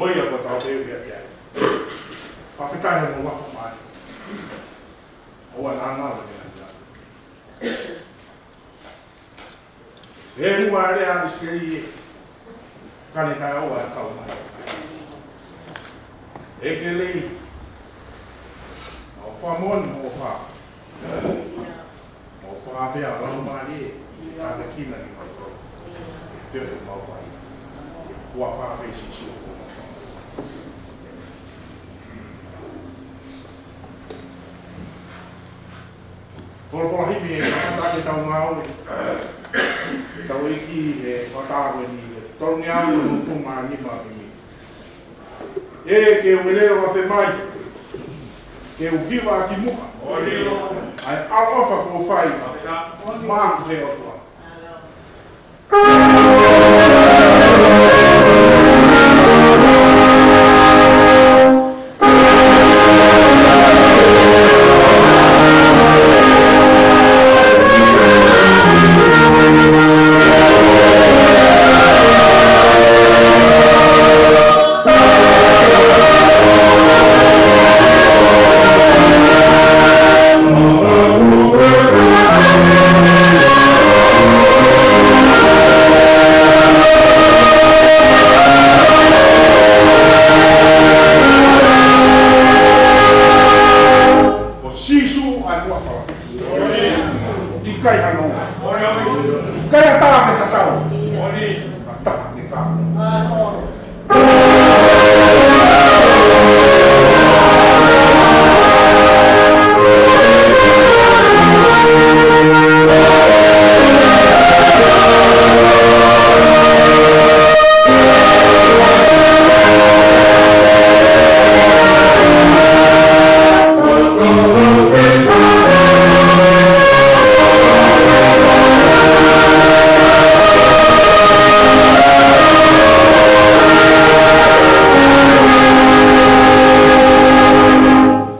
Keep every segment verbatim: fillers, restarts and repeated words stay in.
ʻOiauē, ko e tau te uia ia. Fakafetaʻi mo e fakamālō. ʻOua naʻa ngalo e meʻa ia. ʻE ua lea ʻa ʻIsileli ē. Ka ne taʻeʻoua e kau mai. ʻEiki lelei. ʻOku ou fakamoʻoni mo ʻofa. Mo fakafeʻao lau mai ē, ʻi he tāpuekina ni mau tau. ʻE fea te mau fai. ʻE ua fakafe Sīsū ʻoku mau fai. Folofola himi ē, ka ke tau ngāue. Tau ʻEiki ē, ko tau ē ni, ē, tolungeau mo e hongofulu mā nima himi. ʻE ke uelelo ʻa te mai, ke u hiva ki muʻa. ʻA e ʻaloʻofa kuo fai, maʻaku he ʻOtua. Ko Sīsū ʻa e huafa. ʻIkai hano. ʻIkai ha taha ke tatau. Ha taha ke tatau.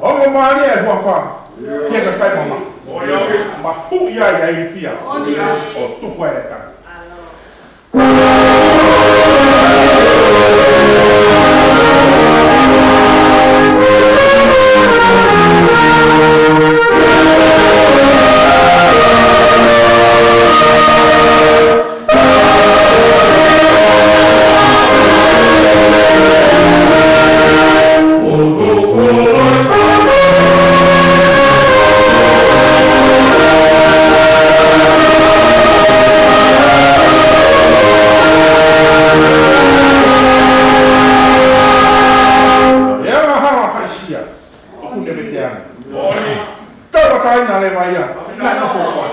ʻOku mālie e huafa, ki he kakai mamahi. Mahuʻi ai ʻa e ilifia, ʻo tuku ai e tanu. ʻE anga hala haʻisia, ʻoku ne vete ange. Tauʻatāina leva ia, naʻe nofo ʻo ʻai.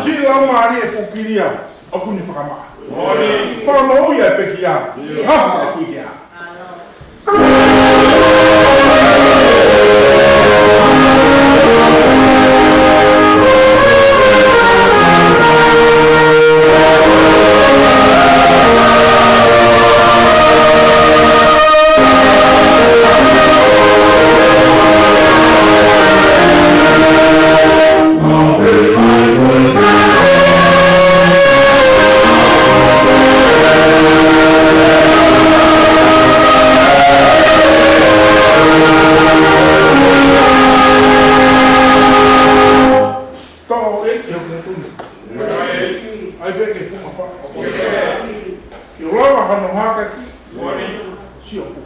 Siʻi Laumālie Fakakilia, ʻoku ne fakamaʻa. Fakamoʻui ʻa e pekia. Ngaohi ʻa e kui kia. Tau e ke o ke tunu. ʻAi pē ke funga fa. Ke lava hano haka ki. Sio ku.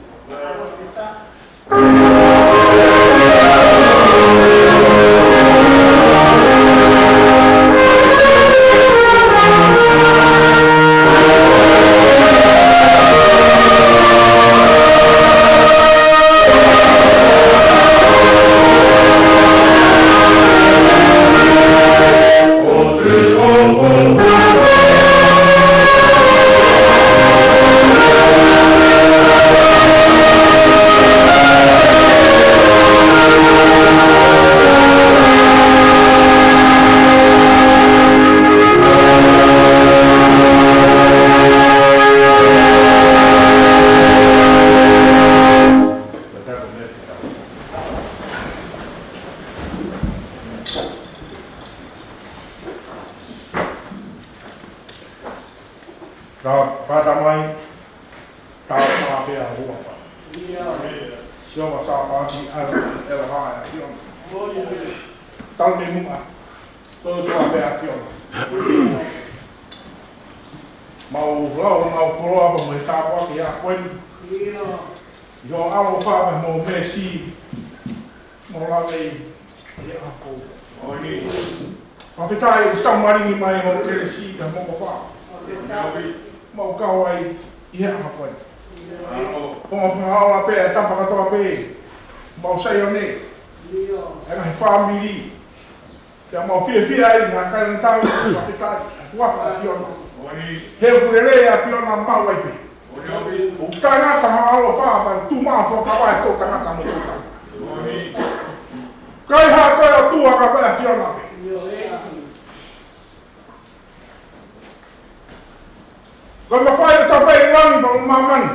Tau kātaki mai, tau pā pea hua pā. Sio ma sā pā ki ʻAlo, ʻElo Haʻa ʻa Fiona. Tau ne muʻa, tau tua pea Fiona. Mau lau, mau koloa, mau mai tāpuaki ʻa koe ni. ʻI ho ʻaloʻofa mo e meesi, mo lave ʻi he ʻaho ko eni. Fakafetaʻi ʻoku tau malingi mai ho kelesi ka mo ko fa. Mau kau ai ʻi he ʻaho ko eni. Fakafangaʻola pē ʻa e tapa kātoa pē. Mau Saione. ʻE ngaahi fāmili. Pea mau fiefia ai ha kai na tau fakafetaʻi. Huafa ʻa Fiona. He ʻoku lelei ʻa Fiona mau ai pē. ʻOku taʻengata ha ʻaloʻofa pea tuʻu maʻu fakakava e toʻutangata mo e toʻutangata. Kai ha toe ʻOtua ka ko e ʻa Fiona pē. Ko e mafai ʻo Tapaʻi Langi mo Māmani.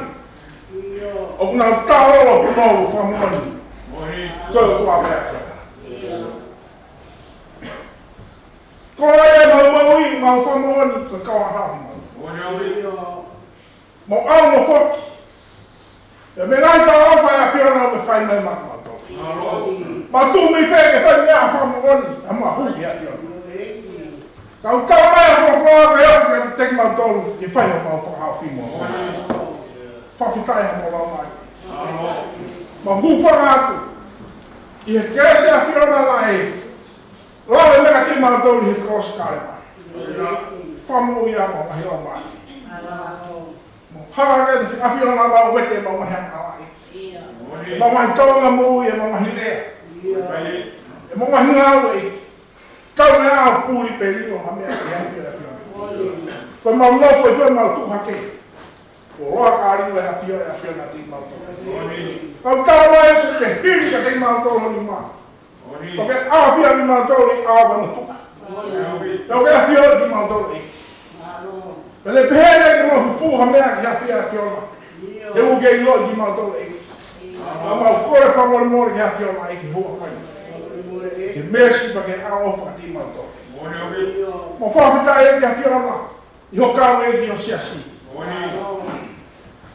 ʻOku nau tau ʻo mau fakamoʻoni. Ko e ʻOtua pē ʻa Fiona. Ko e mau maʻu ʻi mau fakamoʻoni ko e kau ʻa Haʻa mau. Mau ʻalu mo foki. ʻE meʻa ngaahi tau ʻofa ʻa Fiona ʻoku fai mai maʻa mautolu. Mau tuʻu mei fē ke fai meʻa fakamoʻoni ʻa mau hū ki ʻa Fiona. Kau tau mai ʻa folofola ke ofi ka te kimautolu ke fai ʻo mau fakahaofi mo. Fakafetaʻi ha mau lau mai. Mau hūfanga atu. ʻI he kelesi ʻa Fiona naʻe lau e meʻa kiate kimautolu ʻi he kolosi Kalevale. Fakamoʻui ʻa mau ngaahi lau mai. Mo hala ke te ʻa Fiona mau vete mau ngaahi anga ʻa e. ʻE mau ngaahi tōʻonga moʻui, ʻe mau ngaahi lea. ʻE mau ngaahi ngāue. Tau meʻa ʻa puli pē ʻi ʻo ha meʻa ke ʻa Fiona. Ko mau mau foʻi foʻi mau tuʻu hake. Ko loa ka liu ʻa Fiona, ʻa Fiona te mau tō. Kau tau mai ke hili ka te mau tō ni ma. Ko ke ʻa Fiona mau tō ni ʻa mau tuʻu. Kau ke ʻa Fiona te mau tō ni. Pele pehē ke mau fufu ha meʻa ke ʻa Fiona, ʻa Fiona. He ʻoku ke ʻilo te mau tō ni. Ka mau kole fakamolemole ke ʻa Fiona ʻEiki hoa kai. Ke meesi pea ke ʻaloʻofa te mau tō. Mau fakafetaʻi ʻEiki ʻa Fiona. ʻI ho kau ʻEiki ho siasi.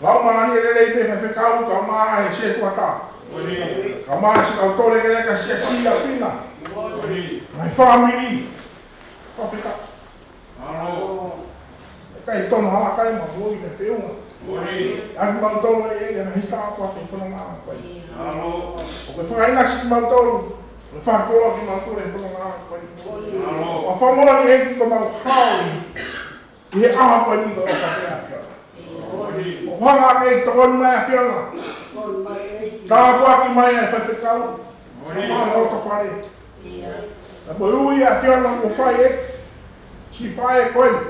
Lau mālie lelei pē faifekau, kau mā he setuata. Kau mā siʻi kau tole ke leka siasi ʻa Pina. Ngaahi fāmili. Fakafetaʻi. ʻE kai tono hala kai ma moʻui me feunga. ʻAki mau tolo e ʻEiki na hisa ako ake fona ngā koe. ʻOku ke fakaʻinasi mau tolo. ʻOku ke fakakoloa ki mau tolo e fona ngā koe. ʻA fakamoʻoni ʻEiki ko mau hao ʻi he ʻaho ko eni ko e ʻofa pē ʻa Fiona. ʻOku hanga ʻe he tokoni mai ʻa Fiona. Tāpuaki mai ʻa e faifekau. Mai ʻa loto fale. ʻA mo ui ʻa Fiona mo fai e. Siʻi faʻē ko eni.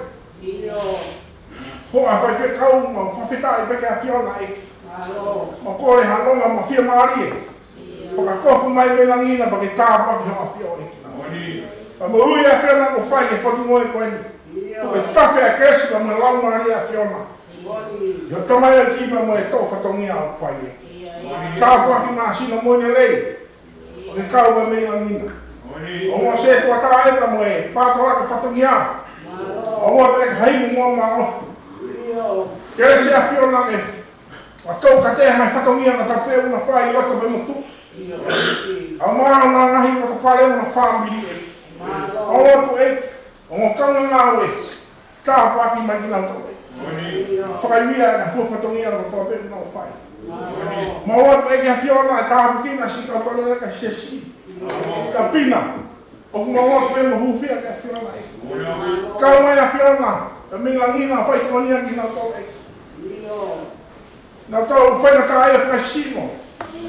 Ko e faifekau mau fakafetaʻi pē kia Fiona ʻEiki. Mau kole ha longa mo fiemālie. Fakakofu mai mei langi na pea ke tāpuaki ho ʻafio ʻEiki. ʻA mo ui ʻa Fiona mo fai e fonu mo e ko eni. Ko e tafe ʻa Kesi pea mo e Laumālie ʻa Fiona. ʻI ho tamai ʻEiki pea mo e toʻo fatongia ʻoku fai ʻEiki. Tāpuaki māsino mo e lelei. ʻO ke kau mai mei langi na. ʻO mo se kua tā e pea mo e pātola ke fatongia. ʻO mo te haimu mo ma o. Kesi ʻa Fiona ke ʻa tau ka te mai fatongia na tape una fai loto pē mo tuʻu. ʻA ma na ngaahi loto fale mo fāmili ʻEiki. ʻO loto ʻEiki, ʻo mo kau na ngāue. Tāpuaki mai kinautolu. Fakaivia na fua fatongia na tape una fai. Mau atu ʻEiki ʻa Fiona, tāpuaki na siʻi kau tole ka siasi. Ka Pina. ʻOku mau atu pē mo hūfia kia Fiona ʻEiki. Kau mai ʻa Fiona, ka mei langi na fai konia kinautolu ʻEiki. Nautolu faingataʻaʻia fakasino.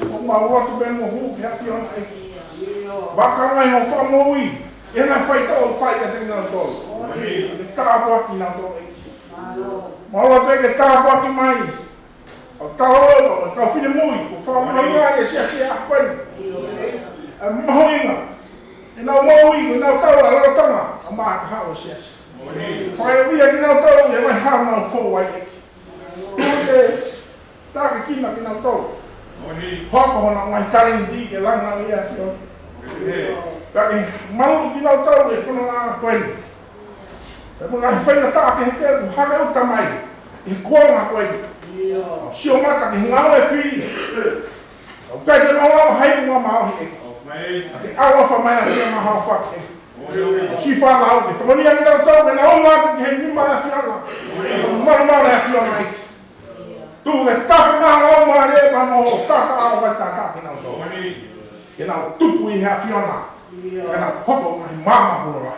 ʻOku mau atu pē mo hū kia Fiona ʻEiki. Vaka mai ho fakamoʻui. ʻI he ngaahi faitoʻo ʻoku fai kiate kinautolu. Ke tāpuaki kinautolu ʻEiki. Mau atu pē ke tāpuaki mai. ʻA tau ʻo, ʻa tau finemui, ʻoku fakamālō ai e siasi ʻa koe. ʻA mahuʻinga, ʻenau moʻui, ʻenau tau ʻa lolotonga, ʻa mā ka haʻu siasi. Fakaivia kinautolu, ʻe mai hā mau fou ai. Ke tākekina kinautolu. Hoko hona ngaahi talenti ke langa ia ki o. Ka ke malu kinautolu e fononga ko eni. Pea mo e ngaahi faingataʻa kehekehe ʻoku hake ʻo tamai ʻi he kuonga ko eni. Sio mata ki he ngāue ʻa e fili. ʻOku ʻikai ke mau ʻalu ʻo haiku ngā maohi ʻEiki. Ke ʻaloʻofa mai ʻa e ʻAfiona maʻa hotau fānau. Siʻi fānau ke tokoni ange kinautolu ke nau ō atu ki he nima ʻo e ʻAfiona. Malumalu ʻa e ʻAfiona ʻEiki. Tuku ke tafe mai ho Laumālie pea mo ho taʻataʻa ʻo fai taʻataʻa kinautolu. Ke nau tupu ʻi he ʻAfiona. Ke nau hoko ko e ngaahi maama kuo lava.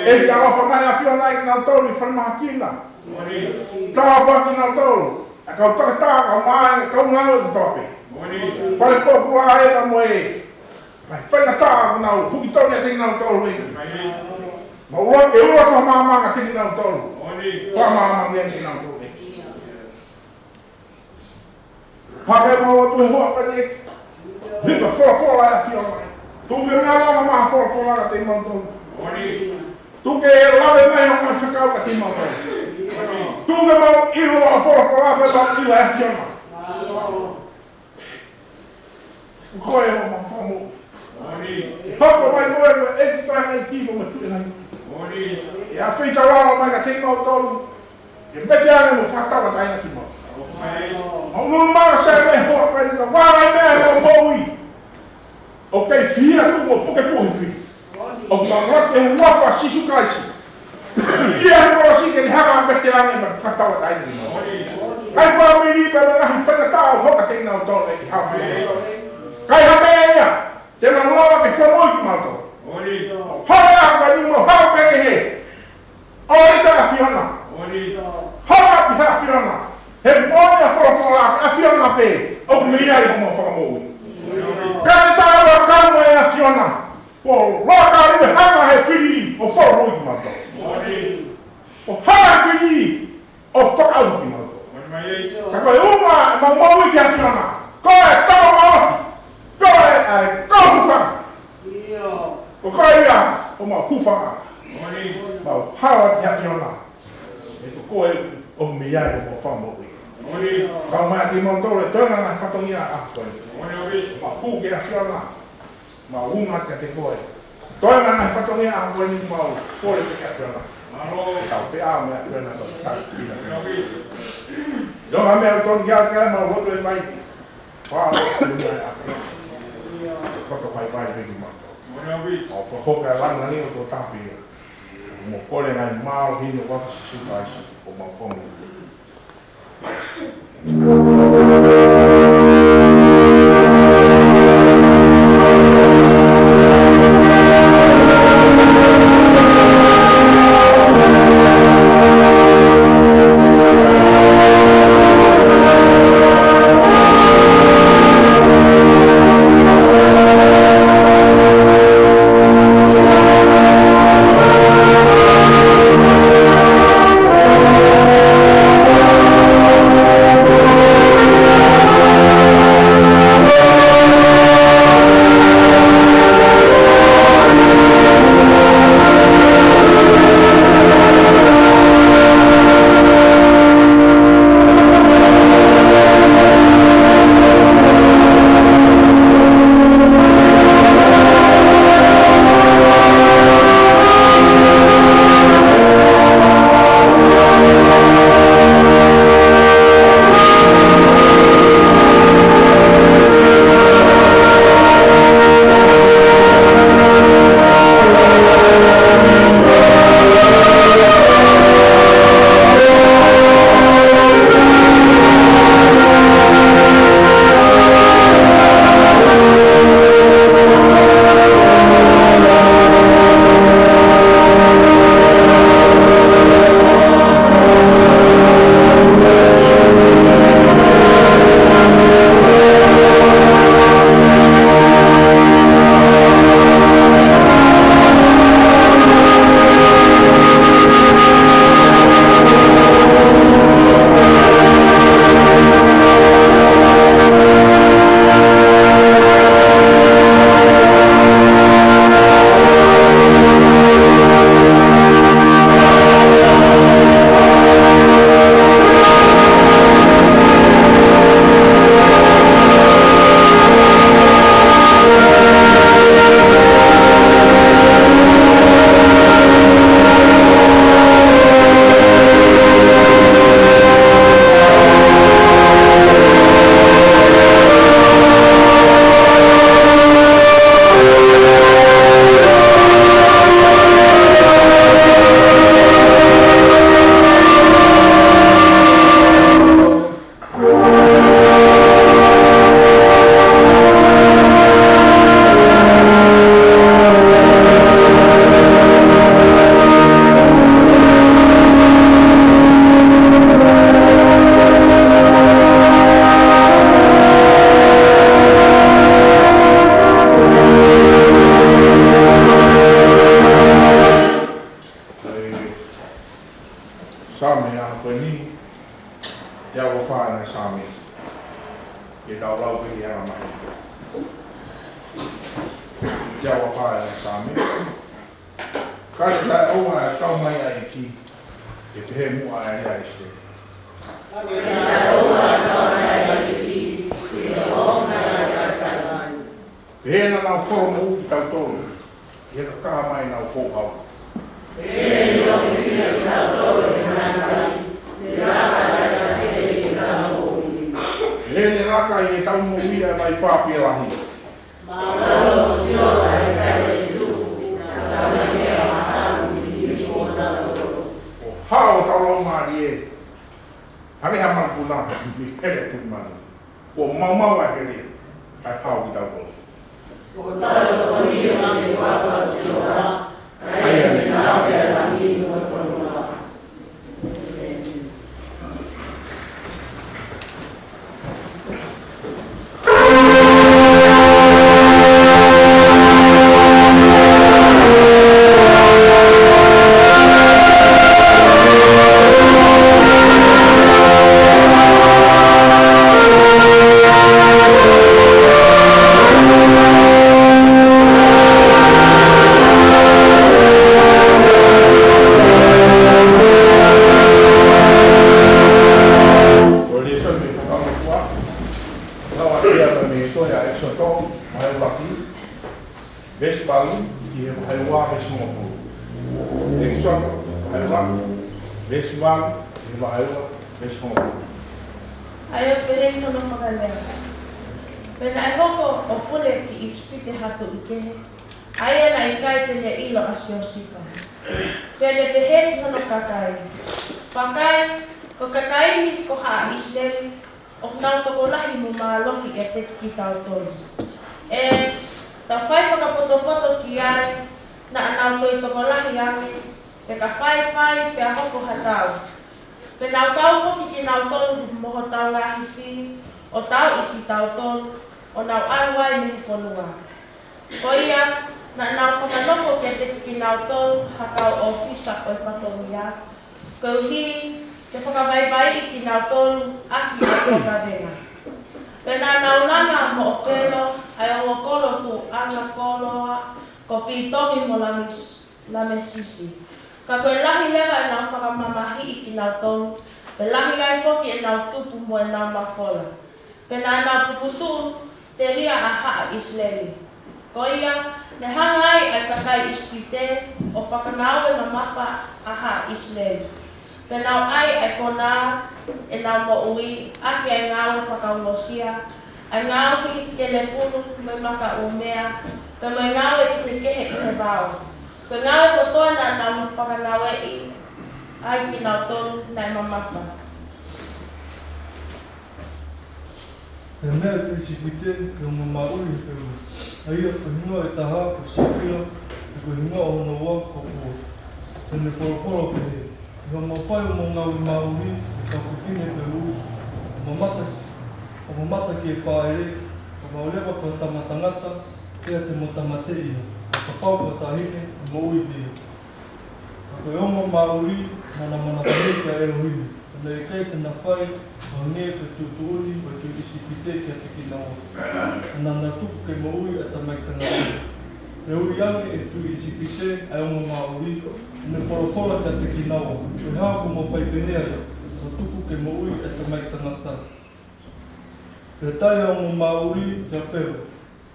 ʻEiki, ʻaloʻofa mai ʻa e ʻAfiona ʻEiki kinautolu ʻi falemahaki na. Tāpuakiʻi kinautolu ʻa e kau toketā, kau māʻoniʻoni, kau ngāue kotoa pē. Fale pōpula ʻa e pea mo e ngaahi faingataʻa ʻoku nau huki tonu ʻiate kinautolu ʻEiki. Mau ʻoatu ʻa e ʻuluaki maama kiate kinautolu. Fakamāmani ange kinautolu ʻEiki. Hake mau ʻoatu he huafa ni ʻEiki. Hika folofola ʻa e ʻAfiona. Tuku ke ngalo mai ha folofola kiate kimautolu. Tuku ke lave mai ha ngaahi fekau kiate kimautolu. Tuku ke mau ʻilo ʻa e folofola pea mau ʻilo ʻa e ʻAfiona. Ko koe homau Fakamoʻui. Hoko mai koe ko e ʻEiki ko e ngaahi kiʻi mo e tuʻi ngaahi. ʻE ʻafeitaulalo mai kiate kimautolu. ʻE vete ange mo fakatauʻatāinaʻi kimautolu. Mau nunu mai ʻo saiʻia mai he huafa ni ka ʻoku ʻi ai e meʻa ʻi hoʻo moʻui ʻoku kei fiha tuʻu mo puke tuʻu he fili. ʻOku mau ʻoatu ʻi he huafa ʻo Sīsū Kalaisi. ʻI he kolosi ke ne hanga ʻo vete ange mo fakatauʻatāinaʻi kimautolu. Ngaahi fāmili pea mo e ngaahi faingataʻa ʻoku hoko kiate kinautolu ʻEiki, hao fili. Ka ʻi ha meʻa ia te nau lava ke fakamoʻui kimautolu. Hale ʻa e ʻaho ni mo e ʻaho pē kehe. ʻOfa ʻi he ʻAfiona. Hanga ʻi he ʻAfiona. He moʻoni ʻa e folofola, ʻa e ʻAfiona pē ʻoku mei ai homau fakamoʻui. Ka te tau lava ʻo kau mo e ʻAfiona, kuo lava ke liliu e hanga ʻe he fili ʻo fakamoʻui kimautolu. ʻO hanga ʻe he fili ʻo fakaʻauha kimautolu. Ka ko e ʻuhinga ʻemau moʻui ki he ʻAfiona, ko e tama mālohi, ko e ʻa e kau hūfanga. Ko koe ia homau hūfanga. Mau hala ki he ʻAfiona. He ko koe ʻoku mei ai homau fakamoʻui. Kau mai kiate kimautolu he toenga ʻo e ngaahi fatongia ʻo e ʻaho ko eni. Mau hū ki he ʻAfiona. Mau unga kiate koe. Toenga ʻo e ngaahi fatongia ʻo e ʻaho ko eni, mau kole ki he ʻAfiona. Tau feʻao mo e ʻAfiona, tau taki kina. Ko e ʻuhinga ia ʻoku tonu ke ʻai ke mau lotu e mai. Fā, ʻoku ʻi ai e ʻAfiona. Koto mai mai pē kimautolu. ʻO fakafoki ʻa e lāngilangi ʻo e tō tāpē. Mau kole ngaahi mālohi ʻi he huafa ʻo Sīsū Kalaisi, homau Fakamoʻui. Saame ʻa ko eni, teau ua fā ʻa e Saame. Ke tau lau pē ʻi he anga maheni. Teau ua fā ʻa e Saame. Ka ne taʻeʻoua ʻa e kau mai ʻa e ʻEiki, ke pehē muʻa ʻa e lea ʻa ʻIsileli. Pehē naʻa nau folomoʻui kitautolu ʻi he kakaha mai ʻenau houhau. Pehē ne laka ʻi heʻetau moʻui ʻa e vaifā fielahi. ʻO hao hotau laumālie, hangē ha manupuna mei he hele tuʻumālie. Kuo maumau ʻa e hele, kae hao kitautolu. Ko e tali ko ia ʻa e huafa ʻo Sihova, ʻa ia naʻe afe ʻa e langi mo e fonua. Ko e lēsoni mei he Fuakava Motuʻa, lau atu ia mei he tohi ʻa ʻEkisoto, vahe ʻuluaki, veesi valu ki he vahe ua veesi hongofulu. ʻEkisoto, vahe ʻuluaki, veesi valu ki he vahe ua veesi hongofulu. ʻA ia ʻoku pehē hono fakalea: Pea naʻe hoko ʻo pule ki ʻIsipite ha tuʻi kehe, ʻa ia naʻe ʻikai te ne ʻilo ʻa Siosefa. Pea ne pehē ki hono kakai: Vakai, ko e kakai ni ko haʻa ʻIsileli, ʻoku nau tokolahi mo mālohi ʻiate kitautolu. ʻE, tau fai fakapotopoto ki ai, naʻa nau toe tokolahi ange, pea ka faifai pea hoko ha tau. Pea nau kau foki kinautolu mo hotau ngaahi fili, ʻo tauʻi kitautolu, ʻo nau ʻalu ai mei he fonua. Ko ia, naʻa nau fakanofo kiate kinautolu ha kau ʻōfisa ʻo e fatongia, koeʻuhi ke fakavaivaiʻi kinautolu ʻaki ʻa e kavenga. Pea naʻa nau langa moʻo Felo ʻa e ongo kolo tuʻuʻanga koloa ko Pitomi mo Lamis-, Lamesisi. Ka ko e lahi leva ʻenau fakamamahiʻi kinautolu, pea lahi ai foki ʻenau tupu mo ʻenau mafola. Pea naʻa nau puputuʻu telia ʻa haʻa ʻIsileli. Ko ia, ne hanga ai ʻa e kakai ʻIsipite ʻo fakangāue mamafa ʻa haʻa ʻIsileli. Pea nau ʻai ʻa e konā ʻenau moʻui ʻaki ʻa e ngāue fakaongosia, ʻa e ngaohi telepunu mo e maka ʻumea, pea mo e ngāue kehekehe ʻi he vao. Ko e ngāue kotoa naʻa nau fakangāueʻi ai kinautolu naʻe mamafa. Pea meʻa ʻa e tuʻi ʻIsipite ki he ongo māʻuli ʻi Hepelū, ʻa ia ko e hingoa ʻe taha ko Sefira, pea ko e hingoa hono ua ko Pua. Pea ne folofola ʻo pehē: ʻI hoʻomou fai hoʻomou ngāue māʻuli, ʻe kau fefine Hepelū, ʻo mamata, ʻo mamata ki he fāʻeleʻi, kapau leva ko ha tama tangata, pea te mo tāmateʻi ia, ʻo kapau ko ha taʻahine, ʻe moʻui pē ia. Ka ko e ongo māʻuli naʻa na manavahē kia ʻElohimi, pea naʻe ʻikai te na fai ʻo hangē ko e tuʻutuʻuni ʻo e tuʻi ʻIsipite kiate kinaua, he naʻa na tuku ke moʻui ʻa e tamaiki tangata. Pea ui ange ʻe he tuʻi ʻIsipite ʻa e ongo māʻuli, ʻo ne folofola kiate kinaua: Ko e hā kuo mo fai pehē ai, ʻo tuku ke moʻui ʻa e tamaiki tangata? Pea tali ʻa e ongo māʻuli kia Felo: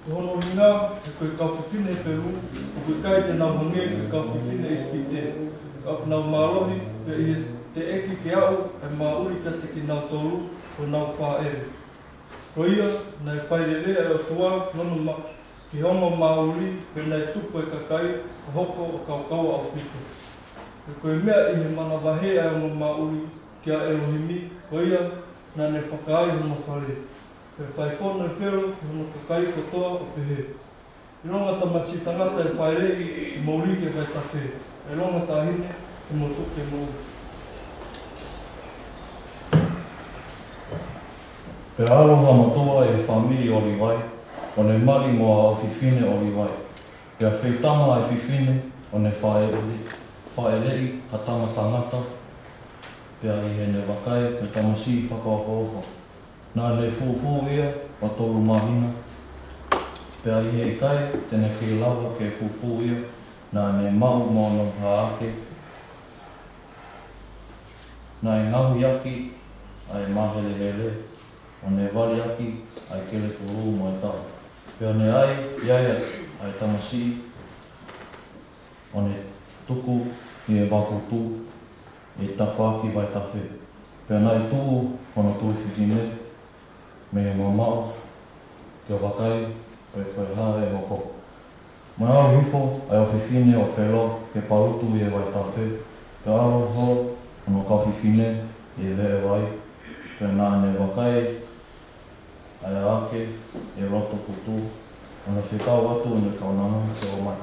Ko hono ʻuhinga, he ko e kau fefine Hepelū ʻoku ʻikai te nau hangē ko e kau fefine ʻIsipite, ka ʻoku nau mālohi, pea ʻi he teʻeki ke aʻu ʻa e māʻuli kiate kinautolu, ko honau fāʻele. Ko ia, naʻe fai lelei ʻa e ʻOtua ki hono ma-, ki he ongo māʻuli, pea naʻe tupu ʻa e kakai ʻo hoko ʻo kaukaua ʻaupito. Pea ko e meʻa ʻi he manavahē ʻa e ongo māʻuli kia ʻElohimi, ko ia, naʻa ne fakaai hono fale. Pea fai fono ʻe Felo ki hono kakai kotoa ʻo pehē: ʻIlonga tamasiʻi tangata ʻe fāʻeleʻi, ʻe moʻui ki he vaitafe, ʻilonga taʻahine, ʻe motuʻa ke moʻui. Pea ʻalu hamatoa ʻa e fāmili ʻo Līvai, ʻo ne mali mo ha ʻofefine ʻo Līvai. Pea feitama ʻa e fefine, ʻo ne fāʻele-, fāʻeleʻi ha tama tangata, Pea ʻi heʻene vakai ki he tamasiʻi fakaʻofoʻofa, naʻa ne fufū ia ʻo tolu māhina. Pea ʻi he ʻikai te ne kei lava ke fufū ia, naʻa ne maʻu mo hono hāʻake, naʻe ngaohi ʻaki ʻa e māhelehele, ʻo ne vali ʻaki ʻa e kelekulu mo e taʻu. Pea ne ʻai, ʻi ai ʻa e tamasiʻi, ʻo ne tuku ʻi he vakutu ʻi he tafaʻaki vaitafe. Pea naʻe tuʻu hono tuofefine mei he mamaʻo ke vakai pe ko e hā ʻe hoko. Mo e ʻalu hifo ʻa e ʻofefine ʻo Felo ke palutu ʻi he vaitafe, pea ʻalu holo hono kau fefine ʻi he veʻe vai, pea naʻa ne vakai ʻa e ʻaʻake ʻi he loto kutu, ʻo ne fekau atu ʻene kaunanga ke ō mai.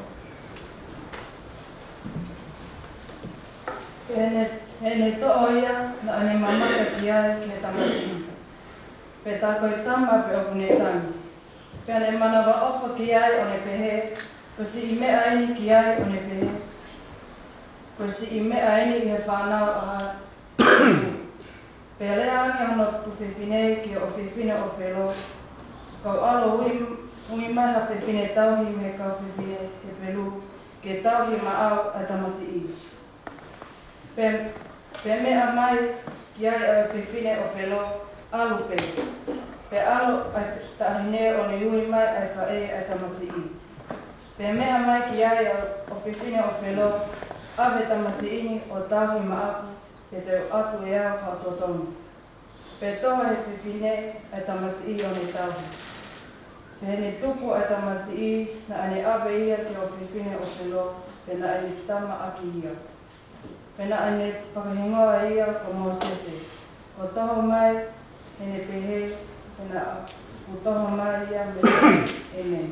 Heʻene, heʻene toʻo ia, naʻa ne mamata ki ai ki he tamasiʻi, pea tā ko e tama pē ʻoku ne tangi. Pea ne manavaʻofa ki ai ʻo ne pehē, Ko e siʻi meʻa eni ki ai ʻo ne pehē, Ko e siʻi meʻa eni ʻi he fānau ʻa ha Pea lea ange hono tuofefine ki he ʻofefine ʻo Felo, Kau ʻalu ui, ui mai ha fefine tauhi mei he kau fefine Hepelū ke tauhi maʻau ʻa e tamasiʻi. Pea, pea meʻa mai ki ai ʻa e ʻofefine ʻo Felo, ʻAlu pē. Pea ʻalu ʻa e taʻahine ʻo ne ui mai ʻa e faʻē ʻa e tamasiʻi. Pea meʻa mai ki ai ʻa e ʻofefine ʻo Felo, ʻAve e tamasiʻi ni ʻo tauhi maʻaku, pea te u ʻatu ʻe au ha ʻotoʻoto ni. Pea toho ʻe he fefine ʻa e tamasiʻi ʻo ne tauhi. Pea heʻene tuku ʻa e tamasiʻi, naʻa ne ʻave ia ki he ʻofefine ʻo Felo, pea naʻa ne tama ʻaki ia. Pea naʻa ne fakahingoa ia ko Mōsese, ko e toho mai heʻene pehē, pea naʻa ku toho mai ia mei he ʻEne.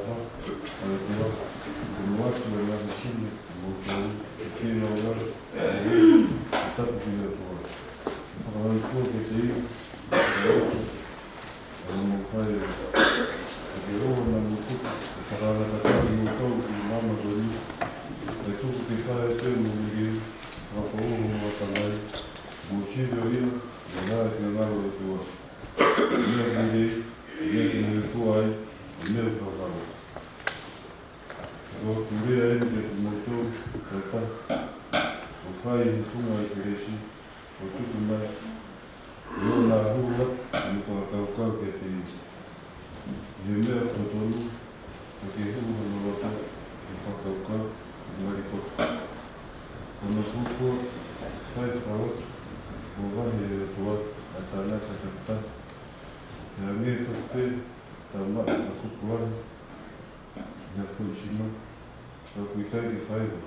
taha, ʻa e ʻOtua, ʻoku ʻoatu ʻa e ngaahi sino, mo tau, ʻe kei lau ʻa e, ʻe tapu ki he ʻOtua. Fakahā ʻe koe kiate ia, ʻa e loto, ʻa hoʻomou fai, ʻa e ʻoua naʻa mou tuku, ʻe fakaangatangata kimoutolu ki he maama ko eni, ʻe tuku ke fai atu ʻa e moʻui lelei, fakafoʻou hoʻomou ʻatamai, mou sio ʻo ʻilo, ʻe hā e finangalo ʻo e ʻOtua. ʻA e meʻa lelei, ʻa e meʻa ke mou hūfia ai, ʻa e meʻa fakaʻau. Ko ʻeku lea eni kiate kimoutolu, kae ʻatā, ʻo fai ʻi he funga ʻo e kelesi, ʻo tuku mai, ʻi hoʻo hū atu, mo e fakakaukau kiate ia. ʻI he meʻa totonu, ʻoku ke hū hono loto, mo e fakakaukau, mo e ngali koto. Ko hono hūfia, fai fakaʻosi, mo vahe ʻe he ʻOtua, ʻa e tangata takitaha. He hangē tofu pē, tau maʻu ʻa e kupu lahi, ʻi ha foʻi sino, ka ʻoku ʻikai ke fai ha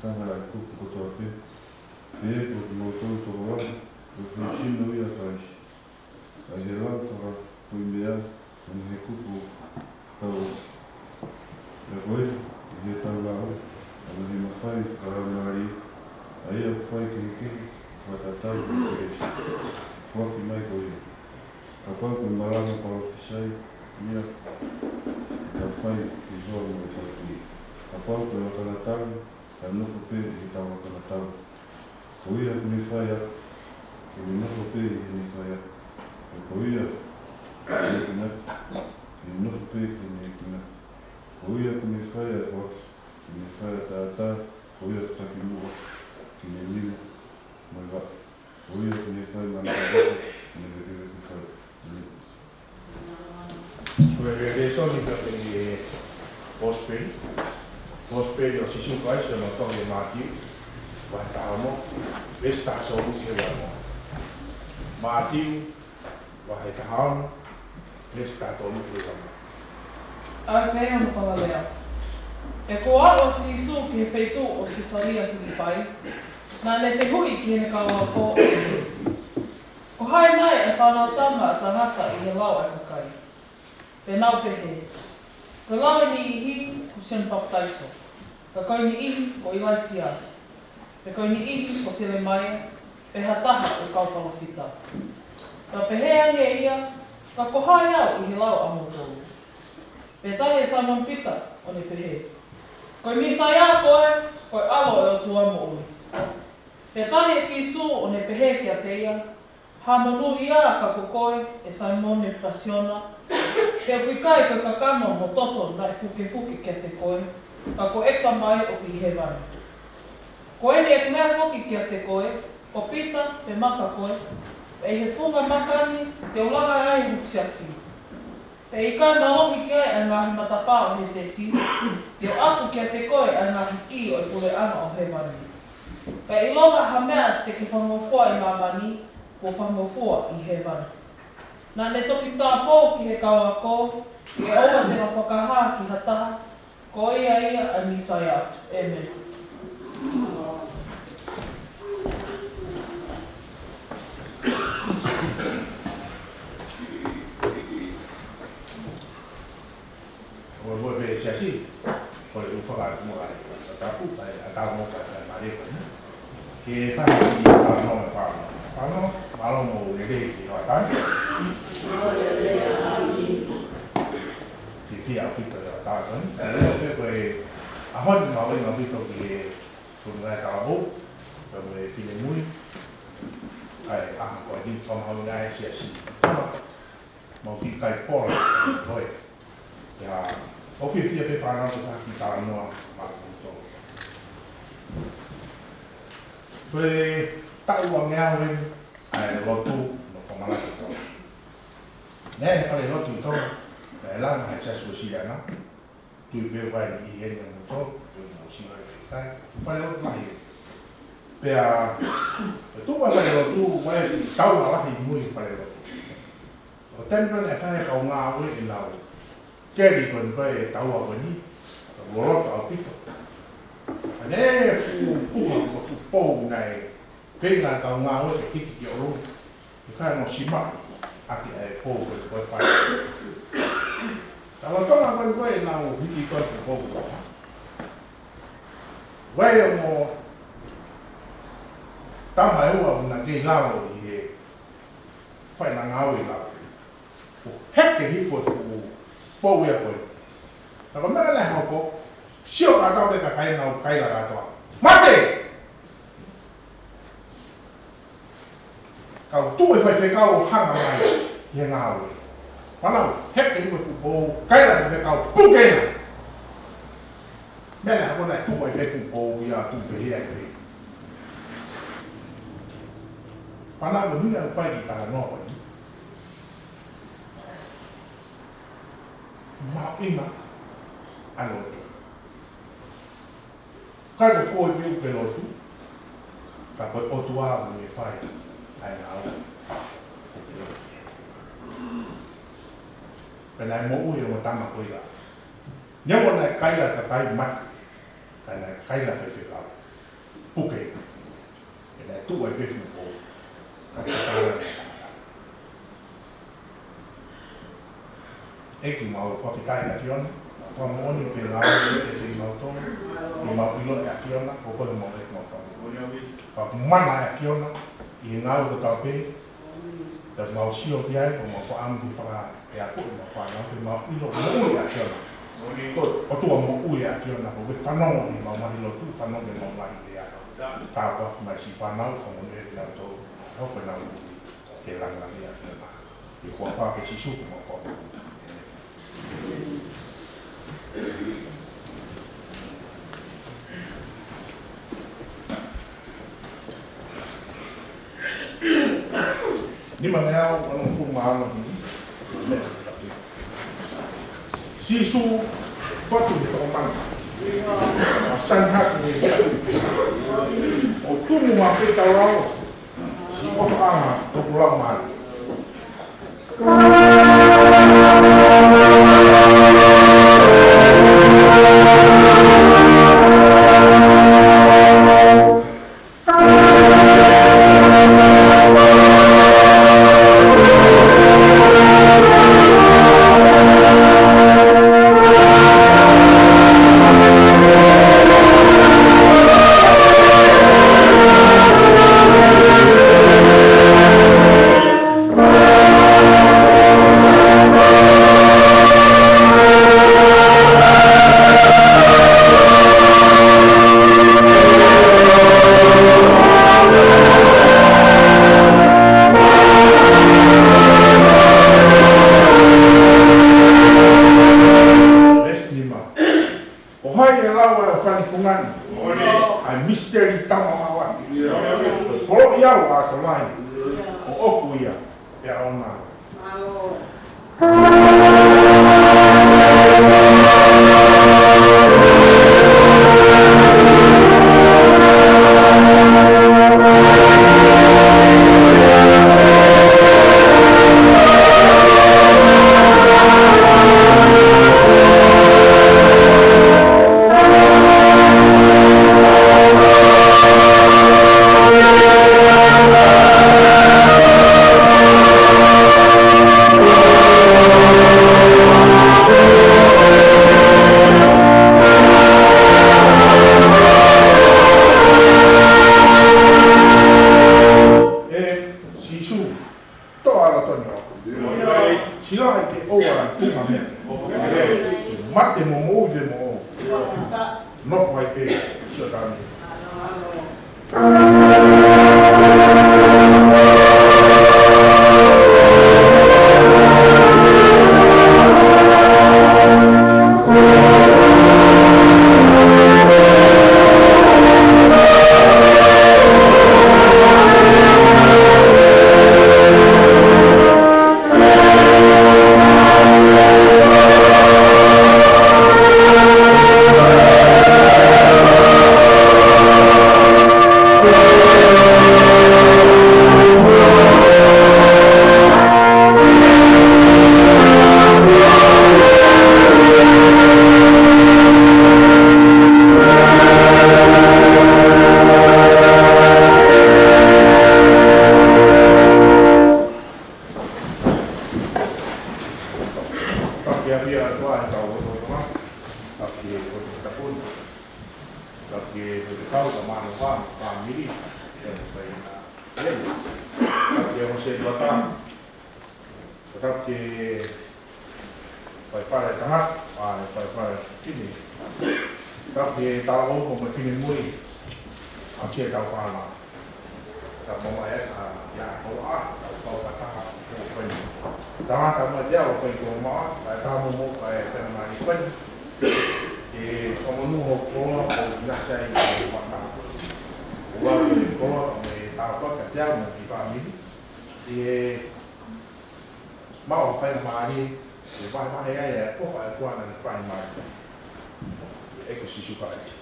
taha ʻa e kupu kotoa pē, pea ko kimoutolu tokolahi, ko e foʻi sino ia ʻa Kalaisi. ʻa e lau fakapuimea ʻo e ngaahi kupu tau ʻa ko ē ʻi heʻetau ngāue, ʻa e ngaahi mafai fakalaumālie, ʻa ia ʻoku fai kehekehe fakatatau mo e kelesi. Foaki mai ko ia. Kapau ko e malanga palōfisai ia, ʻe tau fai ki hono mo e fai ki. Kapau ko e lakanga tau, tau nofo pē ʻi heʻetau lakanga tau. Ko ia ʻoku ne fai ʻaki, ke ne nofo pē ʻi heʻene fai ʻaki. Ko ia ʻoku ne enginaki, ke ne nofo pē ʻi heʻene enginaki. Ko ia ʻoku ne fai ʻa e foaki, ke ne fai ʻataʻatā. Ko ia ʻoku takimuʻa, ke ne nima mo e vaʻa. Ko ia ʻoku ne fai manavahē, ke ne vekeveke fai. Ko e lēsoni ka ko e Kosipeli, Kosipeli ʻo Sīsū Kalaisi ʻi hono tohi ʻe Mātiu, vahe taha ono, veesi taha tolu ki he ua noa. Mātiu, vahe taha ono, veesi taha tolu ki he ua noa. ʻOku pehē hono fakalea: Pea kuo aʻu ʻa Sīsū ki he feituʻu ʻo Sesalia Filipai, naʻa ne fehuʻi ki heʻene kau ako, Ko hai nai ʻa e Fanautama ʻa Tangata ʻi he lau ʻa e kakai? Pea nau pehē, Ko e lau ʻe niʻihi, ko Sione Papitaiso; pea ko e niʻihi, ko ʻIlaisiā; pea ko e niʻihi, ko Selemaia, pe ha taha ʻo e kau palōfita. Pea pehē ange ʻe ia, Ka ko hai au ʻi he lau ʻamoutolu? Pea tali ʻe Saimone Pita, ʻo ne pehē, Ko e Mīsaia koe, ko e ʻAlo ʻo e ʻOtua moʻui. Pea tali ʻe Sīsū, ʻo ne pehē kiate ia, Hā monūʻia ka ko koe, ʻe Saimone Pita Siona, he ʻoku ʻikai ko e kakano mo e toto naʻe fukefuke kiate koe, ka ko ʻeku Tamai ʻoku ʻi hēvani. Ko eni ʻeku lea foki kiate koe, ko Pita, pea maka koe, pea ʻi he funga maka ni te u langa ai hoku siasi. Pea ʻikai malohi ki ai ʻa e ngaahi matapā ʻo Hētesi, te u ʻoatu kiate koe ʻa e ngaahi kī ʻo e puleʻanga ʻo hēvani. Pea ʻilonga ha meʻa te ke fakangofua ʻi māmani, kuo fakangofua ʻi hēvani. Naʻa ne toki tāpō ki he kau ako, ʻE ʻoua te nau fakahā ki ha taha, ko ia ia ʻa e Mīsaia. ʻĒmeni. ʻOua ʻe pehē siasi, ko e ʻū fakamuʻa ʻa e tapu, ʻa e ʻatā mo ka ʻa e mare ko eni. Ke fai ki he talanoa mo e fānau. Fānau, mālō mo e lelei ki he hoʻatā ni. Fiefia ʻaupito he hoʻatā ni. Ko e ʻaho ni mahuʻinga ʻaupito ki he Fonuaʻa Talavou, pea mo e finemui, ʻa e ʻaho ko eni fakamahuʻingaʻi ʻe he siasi. Mau kiʻi kai pola, ko e. Pea, ʻoku fiefia pē fānau ke fai ha kiʻi talanoa maʻamoutolu. Ko e taʻu uangeau eni ʻa e lotu naʻe fakamanatu ʻi Tonga. Naʻe ʻi ai e falelotu ʻi Tonga, naʻe langa ʻe he Siasi Uēsiliana, tui pē ʻoku ʻi ai e niʻihi ʻi heni ʻamoutolu, ʻoku mou sio ai ki he kai. Falelotu lahi. Pea, ʻi he tuʻu ʻa e falelotu, ʻoku ʻi ai e taua lahi ʻi mui he falelotu. ʻO taimi pē naʻe fai ʻe he kau ngāue ʻenau keli ko eni ko e taua ko eni, loloto ʻaupito. Pea ne fuʻu puha ko e fuʻu pou naʻe feinga e kau ngāue ke hiki ki ʻolunga, ke fai mo simaʻi ʻaki ʻa e pou ko eni ko e fai. Ka lolotonga ko eni ko ʻenau hiki ko eni fuʻu pou ko ē, ʻoku ʻi ai e ongo tama ʻe ua naʻa nau kei lalo ʻi he fai ʻenau ngāue ʻi lalo. ʻO heke hifo e fuʻu pou ia ko ē. Ka ko e meʻa naʻe hoko, sio kātoa pē kakai, nau kaila kātoa, Mate! Kau tuʻu e faifekau ʻo hanga mai ki he ngāue. Fānau, heke hifo e fuʻu pou, kaila e faifekau, Puke ena! Meʻa naʻe hoko, naʻe tuʻu ai pē e fuʻu pou ia, tuʻu pehē ai pē. Fānau, ko e meʻa ʻoku fai ki he talanoa ko eni, mahuʻinga ʻa e lotu. ʻIkai ko koe pē ʻoku ke lotu, ka ko e ʻOtua ʻoku ne fai ʻa e ngāue. Pea naʻe moʻui e ongo tama ko ia. Neongo naʻe kaila e kakai, Mate, ka naʻe kaila e faifekau, Puke. Pea naʻe tuʻu ai pē e fuʻu pou. Ka ko e tala naʻe kamata. ʻEiki, mau fakafetaʻi ʻAfiona, fakamoʻoni pē lau ʻiate kimautolu, ke mau ʻilo ʻa e ʻAfiona, ko koe mau ʻEiki, mau fakamoʻoni. Pea ʻoku mana ʻa e ʻAfiona ʻi he ngāue kotoa pē, pea mau sio ki ai, pea mau fakaʻamu ke faka-, ke akoʻi ʻemau fānau, ke mau ʻilo moʻui ʻa e ʻAfiona. Ko e ʻOtua moʻui ʻa e ʻAfiona, ko e fanongo ʻi heʻemau ngaahi lotu, fanongo ʻi heʻemau ngaahi lea. Tāpuaki mai siʻi fānau, fakamoʻoni ʻEiki, ke nau toe hoko ʻenau moʻui ke lāngilangiʻi ʻa e ʻAfiona. ʻI he huafa pē ʻo Sīsū ko homau Fakamoʻui. Nima meʻa au, ano fu ma ano ni. Sīsū, fatu he toko manga. ʻA sani hake he ʻo tumu ma pe tau au. Siʻi ʻofaʻanga ʻoku lau mai. Veesi nima. Ko hai ʻe lau ʻa e ʻofa ni fungani? ʻA e misiteli tama mawaki. Ko e poloʻi au ʻa Atonai. ʻOku ou ʻia, pea ʻoʻona. ʻE Sīsū, toʻa ʻa e loto ni ʻoʻoku. Sila ai ke ʻoua ʻe tuku ha meʻa. Mate mo moʻui pē moʻou. Nofo ai pē, sio tami. Tapu ki he ʻAfiona ʻi he tau lotolotonga. Tapu ki he kau toketā puni. Tapu ki he kau toketā puni, mālō e fāmili. Tapu ki he ongo sētuata. Tapu ki he faifekau tangata, ʻa e faifekau fefine. Tapu ki he talahouhau mo e finemui, ʻa e kiʻi tau fānau. Tapu mo e, ʻa, ia, ko e, ʻa, tau kau fakataha, ko e fai. Tangata mai ia, ʻo fai ko ma, ʻa, tau mo mo, ʻa, e fai mai fai. ʻE, ko mo nu ho ko, ko na sai, ko ma. Ko wa ko, ko, me tau fakataha mo ki fāmili. ʻE, maʻu ha faingamālie, ʻe vahevahe ai ʻa e ʻofa ʻa e ʻOtua naʻe fai mai ʻe he ʻEiki ko Sīsū Kalaisi.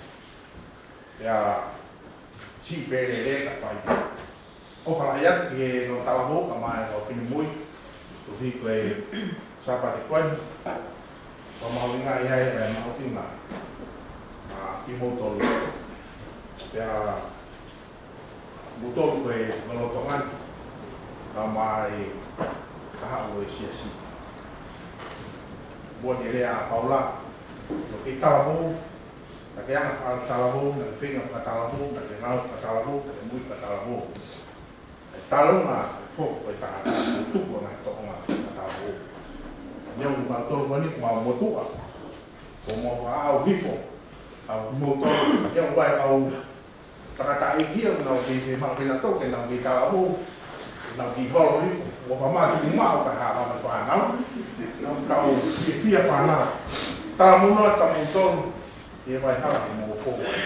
Pea siʻi pē lelei ka fai. ʻOfa lahi atu ki he kau talahouhau kae ʻumaʻā e kau finemui, koeʻuhi ko e Sāpate ko eni, ʻoku mahuʻinga ai ʻa e mahuʻinga ʻa kimoutolu. Pea mou tō ko e lolotonga ni, kae ʻumaʻā e kahaʻu ʻo e siasi. Moʻoni e lea ʻa Paula, naʻa ke talavou, naʻa ke anga fakatalavou, naʻa ke feinga fakatalavou, naʻa ke ngāue fakatalavou, naʻa ke muimui fakatalavou. ʻE talonga e hoko ko e tangata, tuku ʻa e ngaahi tōʻonga fakatalavou. Neongo ʻoku mau tō ko eni, mau motuʻa, ʻoku mau faʻa ʻau hifo, ʻa kimoutolu, neongo ʻa e kau tangataʻeiki ʻoku nau kei fiemaʻu ke nau toki, nau kei talavou, nau kei holo hifo, ʻo fakamātuku maʻu ka hā ʻa e fānau, nau kau fiefia fānau. Talamonū atu kimoutolu, ʻi he vaihā ʻoku mou fou ai,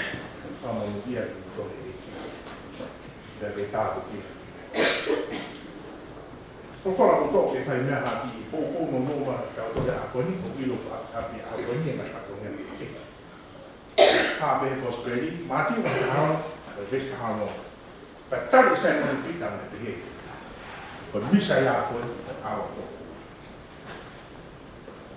fakamonūʻia kimoutolu ʻe he ʻEiki. Pea ke tāpuekina. Ko e folofola ʻoku toʻo ke fai mei he poupou nounou mai ʻa e ʻaho ko eni, ko e ʻilo ʻa e ʻaho ko eni, ʻa e ngaahi fatongia kehekehe. Hā pē Kosipeli, Mātiu vahe taha ono, veesi taha ono. Pea tali ʻe Saimone Pita ʻo ne pehē, ko e Mīsaia koe, ʻa e ʻAlo toku.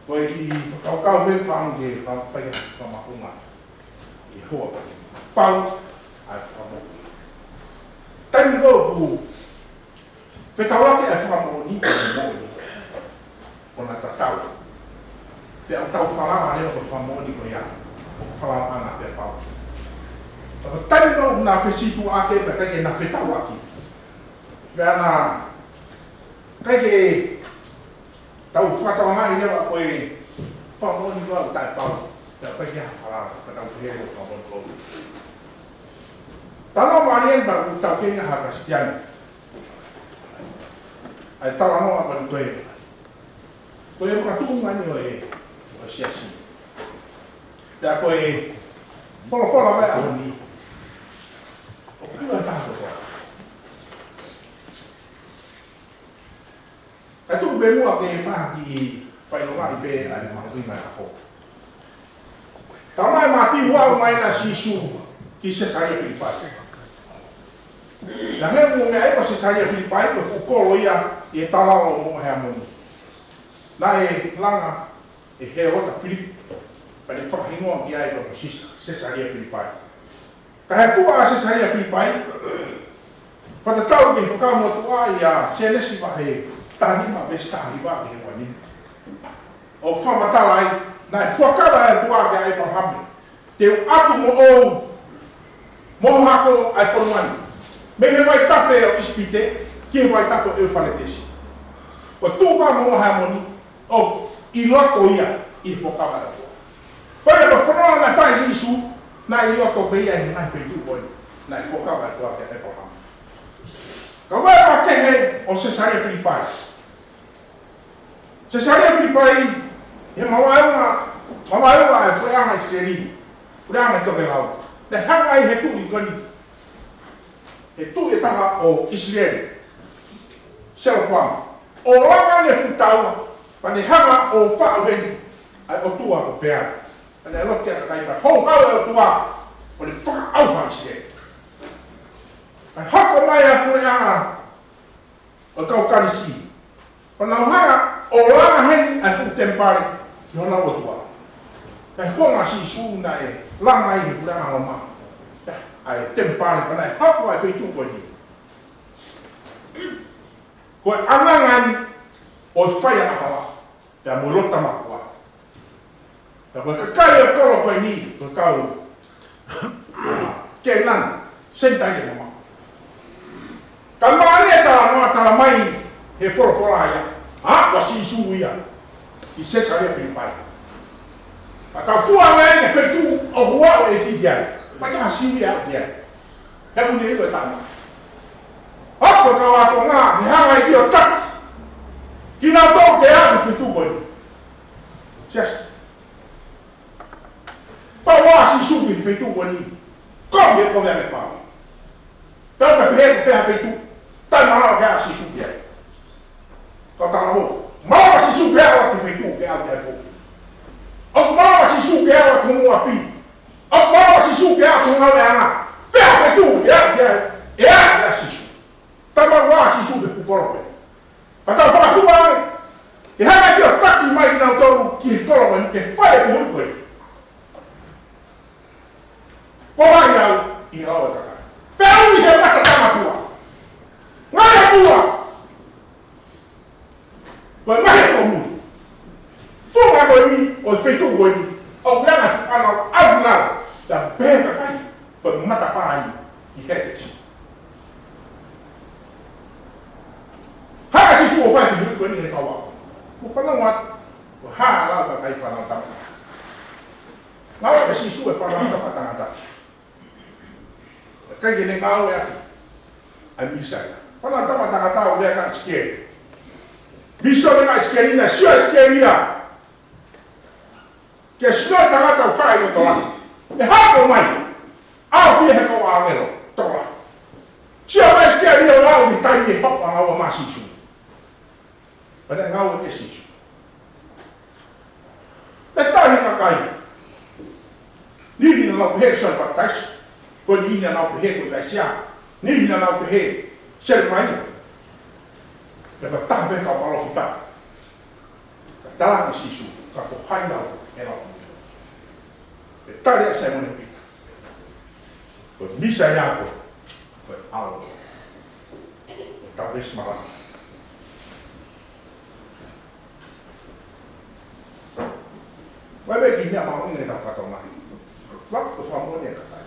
Ko e kiʻi fakakaukau pē fānau ke fai ha fakamaʻunga ʻi he houa ko eni. Pau ʻa e fakamoʻui. Taimi ko ē ʻoku fetaulaki ʻa e fakamoʻoni mo e moʻoni, ʻoku na tatau. Pea ʻoku tau falala leva ki he fakamoʻoni ko ia, ʻoku falala ʻana pē pau. Ka ko e taimi ko ē ʻoku na fesītuʻa ake pea ʻikai ke na fetaulaki, pea na ʻikai ke tau fakatokangaʻi leva ko e fakamoʻoni ko ē ʻoku taʻepau, pea ʻikai ke ha falala, pea tau pehē ko e fakamoʻoni ko ē. Talanoa mai eni pea ʻoku tau kei ngaahi Kalisitiane. ʻA e talanoa ko eni ko e, ko e makatuʻunga eni ʻo e, ʻo e siasi. Pea ko e folofola mai ʻa e ʻaho ni, ʻoku ʻikai ke taha kotoa. Kae tuku pē muʻa ke fai ha kiʻi fakaʻilonga pē ʻa e mahuʻinga ʻo e ʻaho. Talamai ʻe Mātiu ʻoku ʻomai ʻa Sīsū ki Sesalia Filipai. Naʻe meʻa ai ko Sesalia Filipai ko e fuʻu kolo ia ʻi he talalo ʻo Moʻoheamoni. Naʻe langa ʻe Hēlota Filipe, pea ne fakahingoa ki ai ko Sisa-, Sesalia Filipai. Ka ʻi he tuʻa ʻa Sesalia Filipai, fakatatau ki he Fuakava Motuʻa ʻia Sēnesi vahe taha nima veesi taha hiva ki he ua nima, ʻoku fakamatala ai, naʻe fuakava ʻe he ʻOtua kia ʻĒpalahame, te u ʻatu moʻou mo ho hako ʻa e fonua ni, mei he vaitafe ʻo ʻIsipite ki he vaitafe ʻo ʻIufaletesi. Ko e tuʻu pē ʻa Moʻoheamoni ʻoku ʻi loto ia ʻi he fuakava ʻa e ʻOtua. Ko ia ko e fononga naʻe fai ʻe Sīsū, naʻe ʻi loto pē ia ʻi he ngaahi feituʻu ko ē naʻe fuakava ʻe he ʻOtua kia ʻĒpalahame. Ka ko e makehe ʻo Sesalia Filipai. Sesalia Filipai, he mavaeua, mavaeua ʻa e puleʻanga ʻIsileli, puleʻanga ʻi he tokelau. Naʻe hanga ʻe he tuʻi ko eni, he tuʻi ʻe taha ʻo ʻIsileli, Selopoami, ʻo langa ʻene fuʻu taua, pea ne hanga ʻo faʻu heni ʻa e ʻotua ko Peali. Pea ne lotu ki he kakai pea houhau ʻa e ʻOtua ʻo ne fakaʻauha ʻa ʻIsileli. Kae hoko mai ʻa e puleʻanga ʻo e kau Kalisi, pea nau hanga ʻo langa heni ʻa e fuʻu temipale ki honau ʻotua. Kae konga ʻa Sīsū naʻe langa ai ʻe he puleʻanga Loma ʻa e temipale, pea naʻe hoko ʻa e feituʻu ko eni ko e ʻananga eni ʻo e faiangahala pea mo e loto tamakuʻa. Pea ko e kakai ʻo e kolo ko eni, ko e kau, ʻa, Kēnani, Senitaile mamaʻo. Ka mālie e talanoa, talamai ʻe he folofola ia, ʻa, ʻoku ʻa Sīsū ia ʻi Sesalia Filipai. Pea tau fua mai ki he feituʻu ʻoku ʻalu e ʻEiki ki ai. Pea ʻikai ha Siu ia ʻalu ki ai. He ʻoku ne ʻilo e tama. Hoko e kau ākonga, he hanga ʻe ia ʻo taki kinautolu ke ʻalu ki he feituʻu ko eni. Siasi. Pea ʻalu ʻa Sīsū ki he feituʻu ko eni. Ko e meʻa ko e meʻa ke fai. Pea ʻoku pehē ko e fē ha feituʻu taʻemalava ke ʻalu ʻa Sīsū ki ai. Kau talavou. Malava ʻa Sīsū ke ʻalu ki he feituʻu ke ʻalu ki ai pē. ʻOku malava ʻa Sīsū ke ʻalu ki homou ʻapi. ʻOku malava ʻa Sīsū ke ʻalu ki ho ngāueʻanga. Fē ha feituʻu ke ʻalu ki ai, ʻe ʻalu ʻa Sīsū. Talamai ʻa Sīsū ki he fuʻu kolo ko ē. Pea tau fakafua ange, ke hanga ʻe ia ʻo taki mai kinautolu ki he kolo ko eni, ke fai e fehuʻi ko eni. Ko hai au ʻi he lau ʻa e kakai? Pea ui he mata tamatua, ngaahi ʻatua, ko e ngaahi ʻatua muli, funga ko e Ko e fehuʻi ko eni he kau ako. Ko e fanongo atu, ko e hā ʻa e lau ʻa e kakai Fānautama. Ngāue ʻa Sīsū ʻi he Fānautama ʻa Tangata. ʻIkai ke ne ngāueʻaki ʻa e Mīsaia. Fānautama ʻa Tangata ʻoku lea kia ʻIsikeli. Mīsaia kia ʻIsikeli, naʻe sio ʻa ʻIsikeli ia ki he sino ʻo e tangata ʻoku kau ʻi loto langi. ʻE hoko mai, ʻafio he kau ʻāngelo, tokolahi. Sio mai ʻIsikeli ia ʻo aʻu ki he taimi ʻe hoko ai ʻa Sīsū. Pea naʻe ngāueʻaki ʻa Sīsū. Pea tali ʻe he kakai. Niʻihi naʻa nau pehē ko Sione Papitaiso. Ko e niʻihi naʻa nau pehē ko ʻIlaisiā. Niʻihi naʻa nau pehē Selemaia. Pea ko e taha pē kau palōfita. Ka tala ʻe Sīsū, ka ko hai au ʻe lau. Pea tali ʻe Saimone Pita. Ko e Mīsaia koe, ko e ʻAlo. Ko e tau vesi malanga. Vai vai ki mea mau ʻi he tau fatongia. Vai ko famo ne katai.